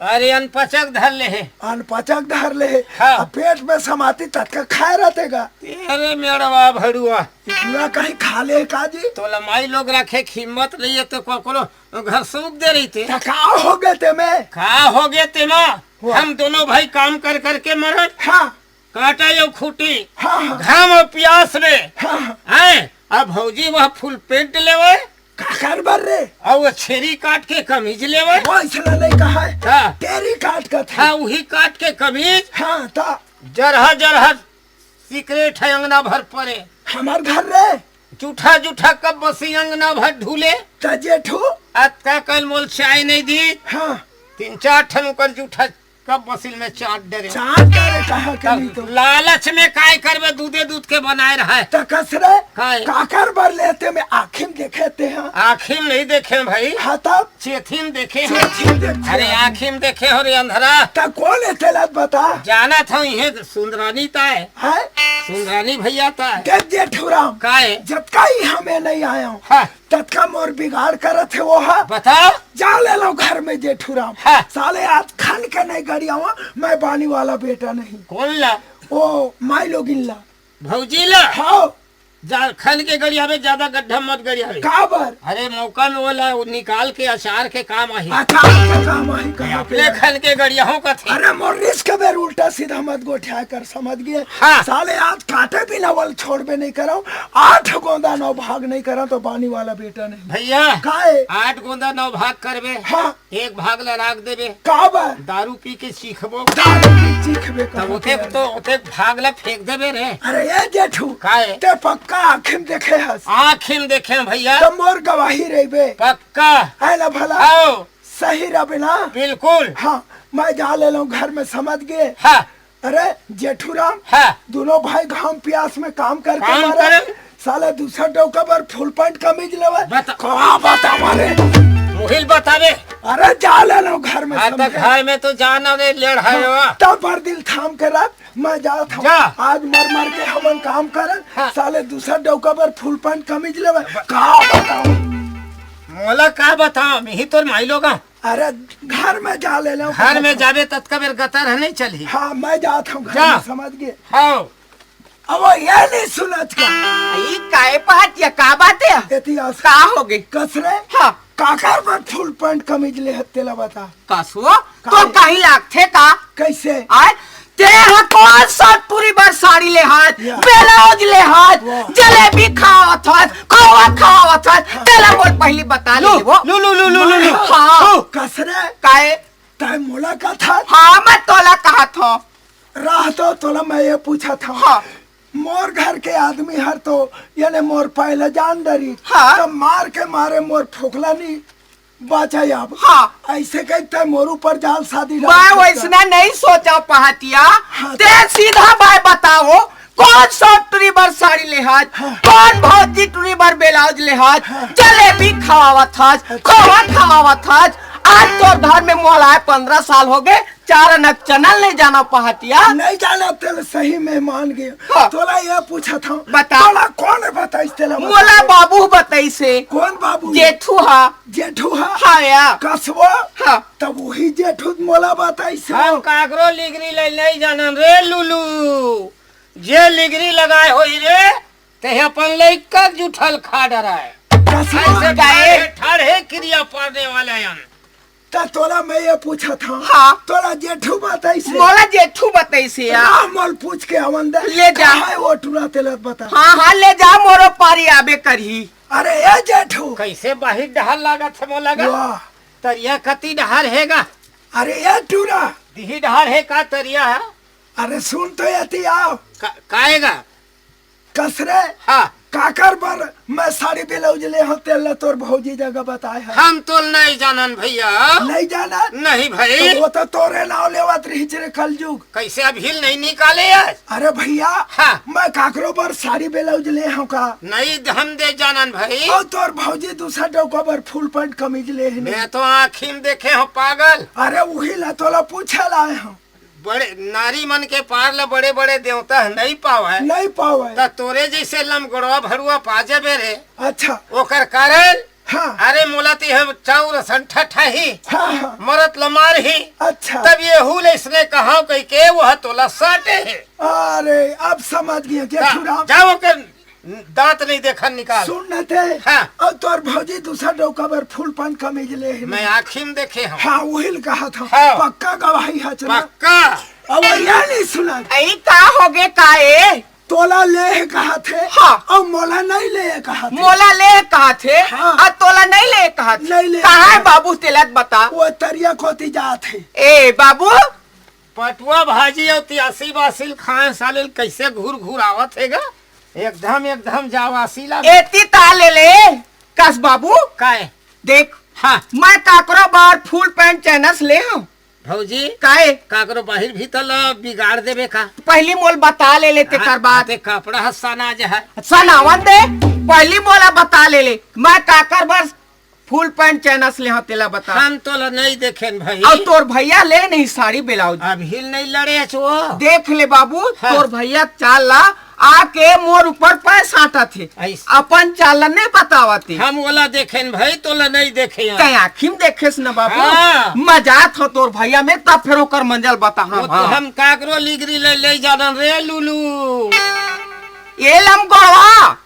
अरे अनपचक धर ले हे। अनपचक धर ले हे। हाँ। अब पेट में समाती ततका खाए रहते गा। अरे मेड़वा भड़ुआ। पूरा कहीं खा ले हे का जी? तोला माई लोग रखे के हिम्मत नइ हे तो कोकरो घर सूप दे रहिते। त का हो गे तेमे? का हो गे तेमा? वाह। हम दोनों भाई काम कर करके मरन। हाँ। काटा यो खूटी। हाँ, हाँ। घाम अउ पियास में। हाँ, हाँ। हैं? अब भौजी वह फुल पैंट लेवे। काकर बर रे? अउ वो छेरी काट के कमीज लेवे। वो अइसना नइ कहा हे। हाँ। टेरी काट कथे। हाँ, उही काट के कमीज। हाँ, त जरहा जरहा सिकरेट हे अंगना भर परे। हमर घर रे। जूठा जूठा कब बसी अंगना भर ढूले। त जेठू? अतका कल मोल चाय नइ दी। हाँ। तीन चार ठन ओकर जूठा कब बसिल में चाट डरे। चाट डरे कहा के तब नहीं तो। लालच में काय करबे, दूधे दूध के बनाए रहा हे। त कस रे? काय? काकर बर लेते में आँखी में देखे ते हाँ। आँखी में नइ देखे भाई। हाँ तब? चेथी में देखे हाँ। चेथी में देखे अरे हाँ। आँखी में देखे हो रे अंधरा। त कोन हे तेला बता? जानत हँव इहे सुंदरानी ताय। हैं? सुंदरानी भैया ताय। देख जेठूराम। काय? जतका ही हमें नइ आया हँव। हाँ। ततका मोर बिगाड़ करत हे वो हा। बता। जा ले लो घर में जेठूराम। हाँ। साले आज खन के नइ गड़ियावा, मैं बानी वाला बेटा नहीं। कोन ला? ओ माई लोगिन ला। भौजी ला? हाँ। जा खन के गड़ियावे, ज्यादा गड्ढा मत गड़ियावे। का बर? अरे मौका में वो ला, वो निकाल के अचार के काम आही। अचार के काम आही, कहा अपने के? खन के गड़ियाहूँ कथे। अरे मोर रिस्क बेर उल्टा सीधा मत गोठिया कर, समझ गे? हाँ। साले आज काटे बिना वल छोड़बे नइ करँव, आठ गोंदा नौ भाग नइ करँव तो बानी वाला बेटा नहीं। भैया, काय? आठ गोंदा नौ भाग करबे, हाँ। एक भाग ला राख देबे। का बर? दारू पी के चीखबो। दारू पी के चीखबे तब कहा ओते के? तो ओते भाग ला फेंक देबे रे। अरे ए जेठू, काय? ते पक्का आँखी में देखे हस? आँखी में देखे हँव भैया। त मोर गवाही रहिबे। पक्का। है ना भला? आओ। सही रहिबे ना? बिल्कुल। हाँ, मैं जा ले लूँ घर में, समझ गे? हाँ। अरे जेठूराम, हाँ। दोनों भाई घाम पियास में काम करके काम मरे। करे। साला दूसर डौका बर फुल पैंट कमीज लेवे। बता। का बतावा रे? मुहिल बतावे। अरे जा ले लो घर में हाँ, तो समझे। घर में तो जाना रे, लेड़ है हाँ, वो। तब भर दिल थाम के रख, मैं जात हँव। जा। आज मर मर के हमन काम करन। हाँ। साले दूसर डौका बर फुल पैंट कमीज लेवे। ब- का बताऊँ? मोला का बताऊँ? यही तोर माई लोग हैं। अरे घर में जा ले लो। घर में जाबे ततका बेर गतर ह नइ चलही। हाँ, मैं जात हँव घर जा। में, समझ गे। हाँ। अब ये नइ सुनत का। ई काय पहाटिया, का बात हे? एती आस। का हो गे? कस रे? हाँ। काकर बर फुल पैंट कमीज ले हस तेला बता। कस वो? काय? तो कहीं लागथे का? कइसे? आय, ते ह कोन सौत टूरी बर साड़ी ले हस, या। ब्लाउज ले हस, वाह। जलेबी खावत हस, खोवा खावत हस, हाँ। तेला बोल पहिली बता ले लू, वो। लू, लू, लू, लू, लू, लू। हाँ। लू। कस रे? काय? तैं मोला कहत हस? हाँ, मैं तोला कहत हँव। रह तो तोला मैं ये पूछत हँव। हाँ। मोर घर के आदमी हर तो, याने मोर पाय ला जान डरी। हाँ। त मार के मारे मोर फोकला नी बाचा अब। हाँ। अइसे कहि तैं मोर ऊपर जाल सादी मैं डाल सकता। वइसना नइ सोचँव पहाटिया। हाँ। तैं सीधा बाय बताओ, कोन सौत टूरी बर साड़ी ले हस, हाँ। कोन भौजी टूरी बर ब्लाउज ले हस, हाँ। जलेबी खवावत हस, अच्छा। खोवा खवावत हस। आज तोर घर में मोला आय पंद्रह साल हो गे, चार आना के चना ल नइ जानँव पहाटिया। नइ जानँव तेला सही में मान गे। हाँ। तोला ये पूछत हँव, बता। तोला कोन बताइस तेला बता। मोला बाबू बताइस हे। कोन बाबू? जेठू हा। जेठू हा? हाँ या। कस वो? हाँ। तब उही जेठू मोला बताइस हे। हम काकरो लिगरी ल नइ जानन रे लुलू। जे लिगरी लगाय होही रे, तेह अपन लइका जूठा ल खा डरय। कस वो? अइसे ठाढ़े, ठाढ़े किरिया पारने वाला अन। त तोला मैं ये पूछत हँव, हाँ। तोला जेठू बताइस हे? मोला जेठू बताइस हे या। ला मोला पूछ के आवन दे। ले जा। कहाँ हे वो टूरा तेला बता। हाँ, हाँ, ले जा, मोरो पारी आबे करही। अरे ए जेठू। कइसे बाहिर डहर लागत हे मोला गा? वाह। तरिया कती डहर हे गा? अरे ए टूरा। दिही डहर हे का तरिया ह? अरे सुन तो एती आव। का, काहे गा? कस रे? हाँ। काकर बर मैं साड़ी ब्लाउज ले हँव, तेला तोर भौजी जगह बताय हे। हम तो नइ जानन भइया। नइ जानन? नहीं भई। त वो तो तोरे नाव लेवत रहिस रे कलजुग। कइसे अभी ल नइ निकाले हे? अरे भइया, हाँ। मैं काकरो बर साड़ी ब्लाउज ले हँव का? नइ हम दे जानन भई। अउ तोर भौजी दूसर डौका बर फुल पैंट कमीज ले हे। मैं तो आँखी म देखे हँव पागल। अरे उही ला तोला पूछे ला आय हँव। बड़े नारी मन के पार ल बड़े-बड़े देवता ह नइ पावय। नइ पावय। त तोरे जइसे लमगोड़वा भड़ुआ पा जबे रे। अच्छा। ओकर कारण? हाँ। अरे मोला तो यह चाउर असन ठठाही, हाँ, हाँ। मरत ल मारही। अच्छा। तब एहू ले इसने कहाव कहिके वह तोला साटे हे। अरे, अब समझ गया, का? जेठू राम। जाओ के दांत नहीं देखन निकाल। सुन न ते, हाँ। अउ तोर भौजी दूसर डौका बर फुल पैंट कमीज ले हे। मैं आँखी में देखे हंव। हाँ, वही ल कहा था। हाँ। पक्का गवाही हे चला। पक्का। अब ये नहीं सुना। अई का होगे का ए? तोला ले हे कहा थे, हाँ। अउ मोला नहीं ले हे कहा थे। मोला ले हे कहा थे, हाँ। अउ तोला नहीं ले हे कहा थे। नहीं ले कहा हे कहा। बाबू, तेला त बता। वो तरिया कोती जात हे। ए बाबू, पटुआ भाजी अउ तियासी बासी ल खाए साले ल कइसे घूर घूर आवत हे गा? एकदम, एकदम जावासी ला। एती ता ले ले, कस बाबू। काय? देख, हाँ। मैं काकरो बर फुल पैंट चैनस ले हंव। भौजी, काय? काकरो बाहिर भीतर ला बिगाड़ देबे का? पहिली मोला बता ले ले, तेकर हाँ, बाद। ते कपड़ा ह सना जे हे। सनावन दे, पहिली मोला बता ले ले, मैं काकर बर फुल पैंट चैनस ले हंव, तेला बता। हम तोला नहीं देखेन भाई। अउ तोर भैया ले नहीं साड़ी ब्लाउज। अभी नहीं लड़े अच वो। देख ले बाबू, हाँ। तोर भैया चाल ला आके मोर ऊपर पैर साटत हे। अइस- अपन चाल ला नहीं बतावत हे। हम ओला देखेन भाई, तोला नहीं देखे हंव। तैं आँखी में देखेस न बाबू। हाँ। मजाक हो तोर भैया में, तब फेर ओकर मंजल बता। वो तो हाँ। हम काकरो लिगरी ले, ले जानन रे लुलू। ए लमगोड़वा,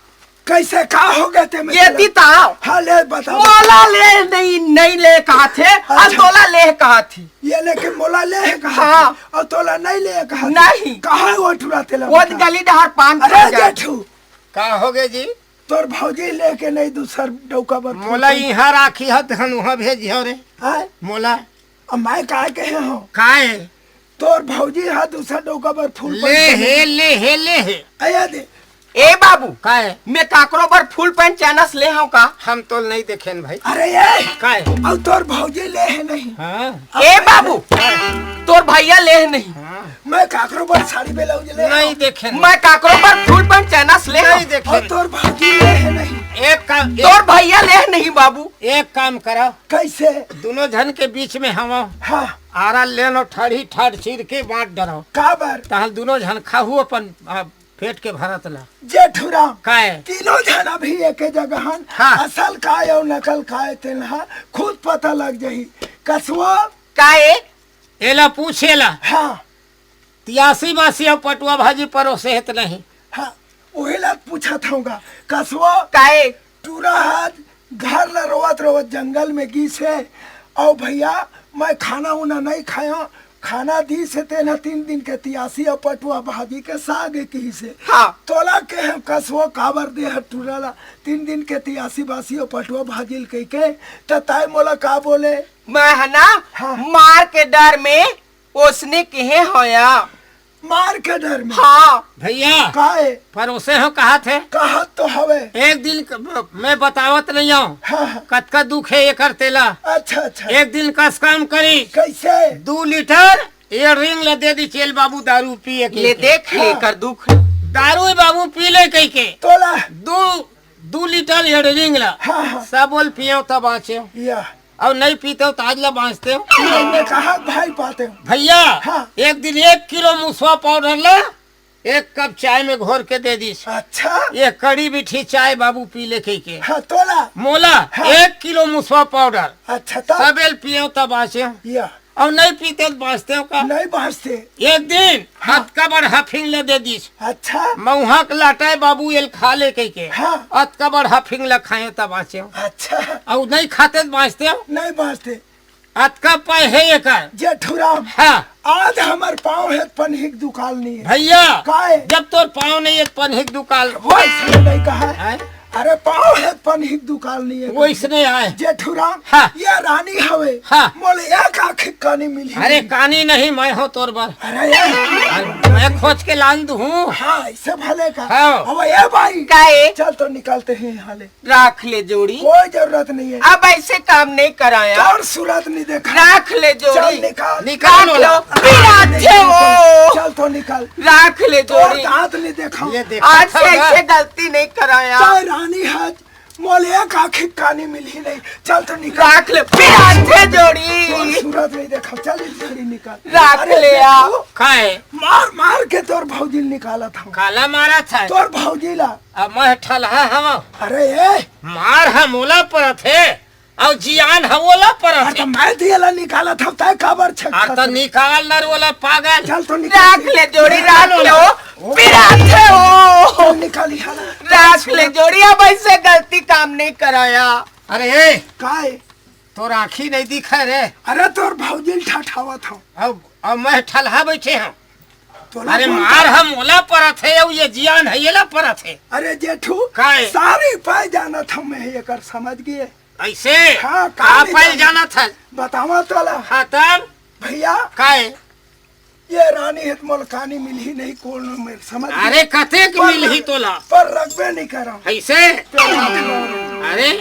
कइसे का होगे ते में ये तेला? ती ताव। हाँ, ले बताव। मोला ले नहीं, नहीं ले कहा थे, अउ अच्छा। तोला ले कहा थी। ये लेके मोला ले कहा हाँ। थी, अउ तोला नहीं ले कहा थी। नहीं। कहाँ वो ठुरा तेला वो बता? गली डहर पान अरे खा जा। जेठू। का होगे जी? तोर भौजी लेके नहीं दूसर डौका बर मोला फुल इहाँ राखी हत हन उहाँ भेजियो रे। हाँ? मोला अब मैं काय कहे हंव? काय? तोर भौजी ह दूसर डौका बर फुल ले पैंट हे, ले हे, ले हे। आया दे। ए बाबू, काय? मैं काकरो बर फुल पैंट चैनस ले हंव का? हम तोल नहीं देखेन भाई। अरे ए! काय? अउ तोर भौजी ले हे नहीं। हाँ। ए बाबू, तोर भैया ले हे नहीं। हाँ। मैं काकरो बर साड़ी ब्लाउज ले नहीं हंव। देखेन। मैं काकरो बर फुल पैंट चैनस ले हंव। नहीं देखेन। अउ तोर भौजी ले हे नहीं। एक काम, तोर भैया ले हे नहीं बाबू। एक काम करा। कइसे? दोनों झन के बीच में हंव। हाँ। आरा लेन अउ ठाढ़ी ठाढ़ चीर के बांट डरव। काबर? तहन दोनों झन खाहू अपन, आ, पेट के भरत ला। जेठू राम, काय? तीनों झन अभी एके जगह हन। हाँ। असल काय अउ नकल काय तेन ह खुद पता लग जही। कसवा। काय? एला पूछ एला। हाँ। तियासी बासी अउ पटुआ भाजी परोसे हे त नहीं? हाँ, उही ला पूछत हंव गा। कसवा। काय? टूरा ह घर ल रोवत रोवत जंगल में गिस हे। अउ भैया, मैं खाना उना नहीं खाया, खाना दिस हे तेन ह तीन दिन के तियासी अउ पटुआ भाजी के साग हे किहिस हे। हाँ। तोला केहेंव कसवा काबर दे हस टूरा ला तीन दिन के तियासी बासी अउ पटुआ भाजी ल कहिके, त तैं मोला का बोले? मैं ह ना हाँ। मार के डर में ओसने केहे हों या। मार के डर में? हाँ। भैया, काय? परोसे हों कहत हे। कहत तो हवे। एक दिन क-, मैं बतावत नहीं हंव। हाँ, हाँ। कतका दुख हे एकर तेला। अच्छा, अच्छा। एक दिन कस काम करिस। कइसे? दू लीटर एड़रिंग ल दे दिस, चल बाबू दारू पिए के। ले देख ले हाँ। एकर दुख। दारू बाबू पी ले कहिके। तोला? दू दू लीटर एड़रिंग ला हाँ, हाँ। सब ओला पियेंव त बांचेंव। या। अउ नहीं पीतेंव त आज ला बांचतेंव। नहीं, मैं कहा भाई पातेंव। भैया, हाँ। एक दिन एक किलो मुसवा पाउडर ला एक कप चाय में घोर के दे दिस। अच्छा। ये कड़ी मीठी चाय बाबू पी ले कहिके। हाँ, तोला। मोला हाँ। एक किलो मुसवा पाउडर। अच्छा, तब? सबेल पियेंव त बांचेंव। या। अउ नहीं पीतेंव त बांचतेंव का? नहीं बांचते। एक दिन हाँ। अतका बड़ हफिंग ल दे दिस। अच्छा। मउहा के लाटा ए बाबू, एला खा ले कहिके। हाँ। अतका बड़ हफिंग ल खाएंव त बांचेंव। अच्छा। अउ नहीं खातेंव त बांचतेंव। नहीं बांचते। अतका पाय हे एकर। जेठू राम। हाँ। आज हमर पाँव हे त पनही के दुकाल नहीं हे। भैया। काय? जब तोर पाँव नहीं हे त पनही के दुकाल। वइसने नहीं कहा। हैं? अरे पाँव हे त पनही के दुकाल नहीं हे। वइसने आय। जेठू राम, हाँ। ये रानी हवे। हाँ। मोला एक आँखी कानी मिलही। अरे कानी नहीं, मैं हों तोर बर। अरे यार। अरे, मैं खोज के लान दूहूँ। हाँ, अइसे भले का। हाँ। अब ए बाई। काय? चल तो निकलते हैं यहाँ ले। राख ले जोड़ी। कोई जरूरत नहीं हे। अब अइसे काम नहीं कराया। तोर सूरत नहीं देखा। राख ले जोड़ी। चल निकल। निकल राख लो। लो। पिराथे हो। चल तो निकल। राख ले तोर जोड़ी। दांत नहीं देखा। ये देखा आज से था ना? अइसे गलती नहीं कराया। चाहे रानी हस, मोला एक आँखी कानी मिलही नहीं। चल तो निकल। राख ले, पिराथे जोड़ी। तोर सूरत नहीं देखा, चल इस घड़ी निकल। राख अरे ले आ। देखो, काहे? मार मार के तोर भौजी ल निकालत हँव। काला मारत हे? तोर भौजी ला। अब मैं ठलहा हवँव। अरे ए। मार ह मोला परत हे, अउ जियान ह ओला परत हे। त मैं तो एला निकालत हँव, तैं काबर छक अरे त निकाल न रे ओला पागल। चल तो निकाल। राख ले जोड़ी, राख ले ओ। पिराथे ओ। चल निकाल इहाँ ला। राख ले जोड़ी, अब अइसे गलती काम नहीं करँव। अरे ए। काय? तोर आँखी नहीं दिखय रे। अरे तोर भौजी ल ठठावत हँव। अब, अब मैं ठलहा बइठे हँव। तोला अरे कौन मार ह मोला परत हे, अउ ये जियान ह एला परत हे। अरे जेठू, काय? सारी पाय जानत हँव मैं एकर, समझ गे? अइसे? हाँ, का का नहीं पाय जानत? जानत हस? बतावँव तोला। हाँ तब? भइया। काय? ये रानी हे त मोला कानी मिलही नहीं, कोन मेर समझ गे? अरे कतेक पर मिलही रख-, तोला? पर रखबे नहीं करँव। अइसे? अरे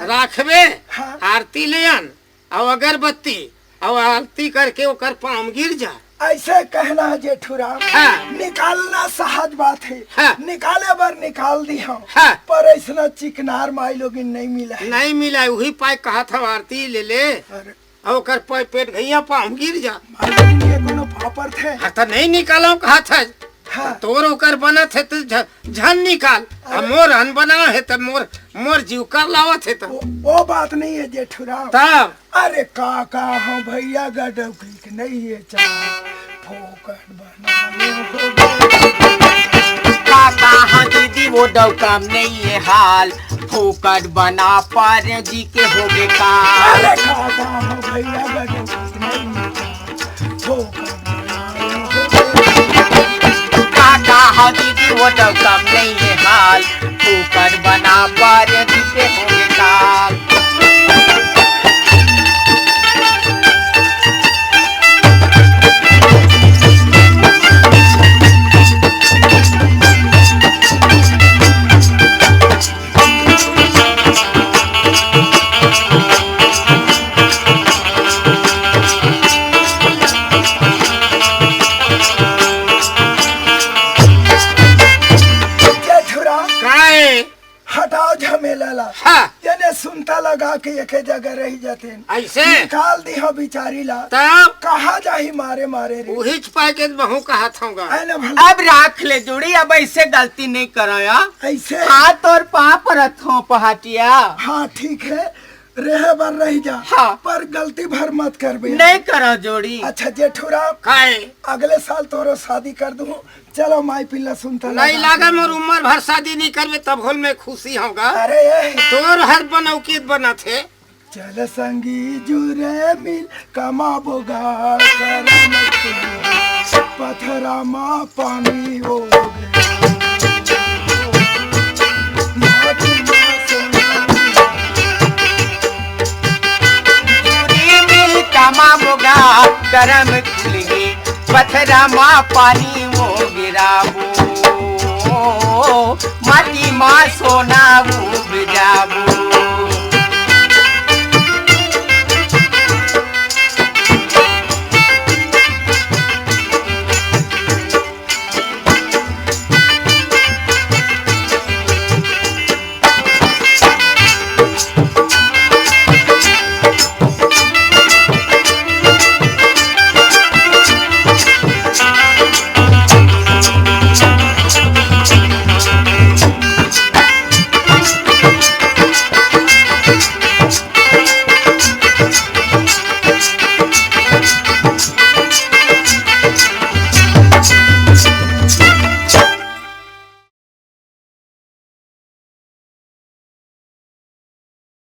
राखबे, हाँ। आरती ले आन। अउ अगरबत्ती, अउ आरती करके ओकर पाँव म गिर जा। अइसे कहना हे जेठूराम, हाँ। निकालना सहज बात हे। हाँ। निकाले बर निकाल दिहँव। हाँ। पर अइसना चिकनार माईलोगिन नहीं मिलय। नहीं मिलय, उही पाय कहत हँव आरती ले ले। अरे। अउ ओकर पाँय पेट गइया पाँव म गिर जा। माईलोगिन के कोनो पाँव परथे? हाँ, त नहीं निकालँव कहत हँव। हाँ। तोर ओकर बनत हे त झ-, झन निकाल। अब अरे। मोर अन बना हे त मोर, मोर जीव कर लावत हे त। ओ, ओ बात नहीं हे जेठूराम। तब? अरे का कहँव भइया, गा डौकी के नहीं हे चाल, फोकट बना ले हो गे। का कहँव दीदी, वो डौका म नहीं हे हाल, फोकट बना पर जी के हो गे काल। अरे का कहँव भइया, गा डौकी के नहीं हे चाल, फोकट बना ले हो गे। का कहँव दीदी, वो डौका म नहीं हे हाल, फोकट बना पर जी के हो गे काल। जेठूराम। काय? हटाव झमेला ला। हाँ। एने सुनता लगा के एके जगह रहि जातेन। अइसे? निकाल दिहँव बिचारी ला। तब? कहाँ जाही मारे मारे रे? उहीच पाय के महूँ कहत हँव गा। आय ना भला। अब राख ले जोड़ी, अब अइसे गलती नहीं करँव। अइसे? हाँ, तोर पाँव परत हँव पहाटिया। हाँ, ठीक हे। रेहे बर रहि जा, हाँ। पर गलती भर मत करबे। नहीं करँव जोड़ी। अच्छा जेठूराम, काय? अगले साल तोरो शादी कर दूँ, चलो माई पिल्ला सुनता नहीं लगा। लागे, मोर उम्र भर शादी नहीं करबे, तभो ले मैं खुशी हँव गा। अरे ए। तोर हर बनौकित बनत हे। चल संगी जुरे मिल कमाबो गा करम के, पथरा मा पानी हो गे। माटी मा सोना। जुरे मिल कमाबो गा करम खुलही, पथरा मा पानी वो गिराबो, माटी मा सोना उपजाबो।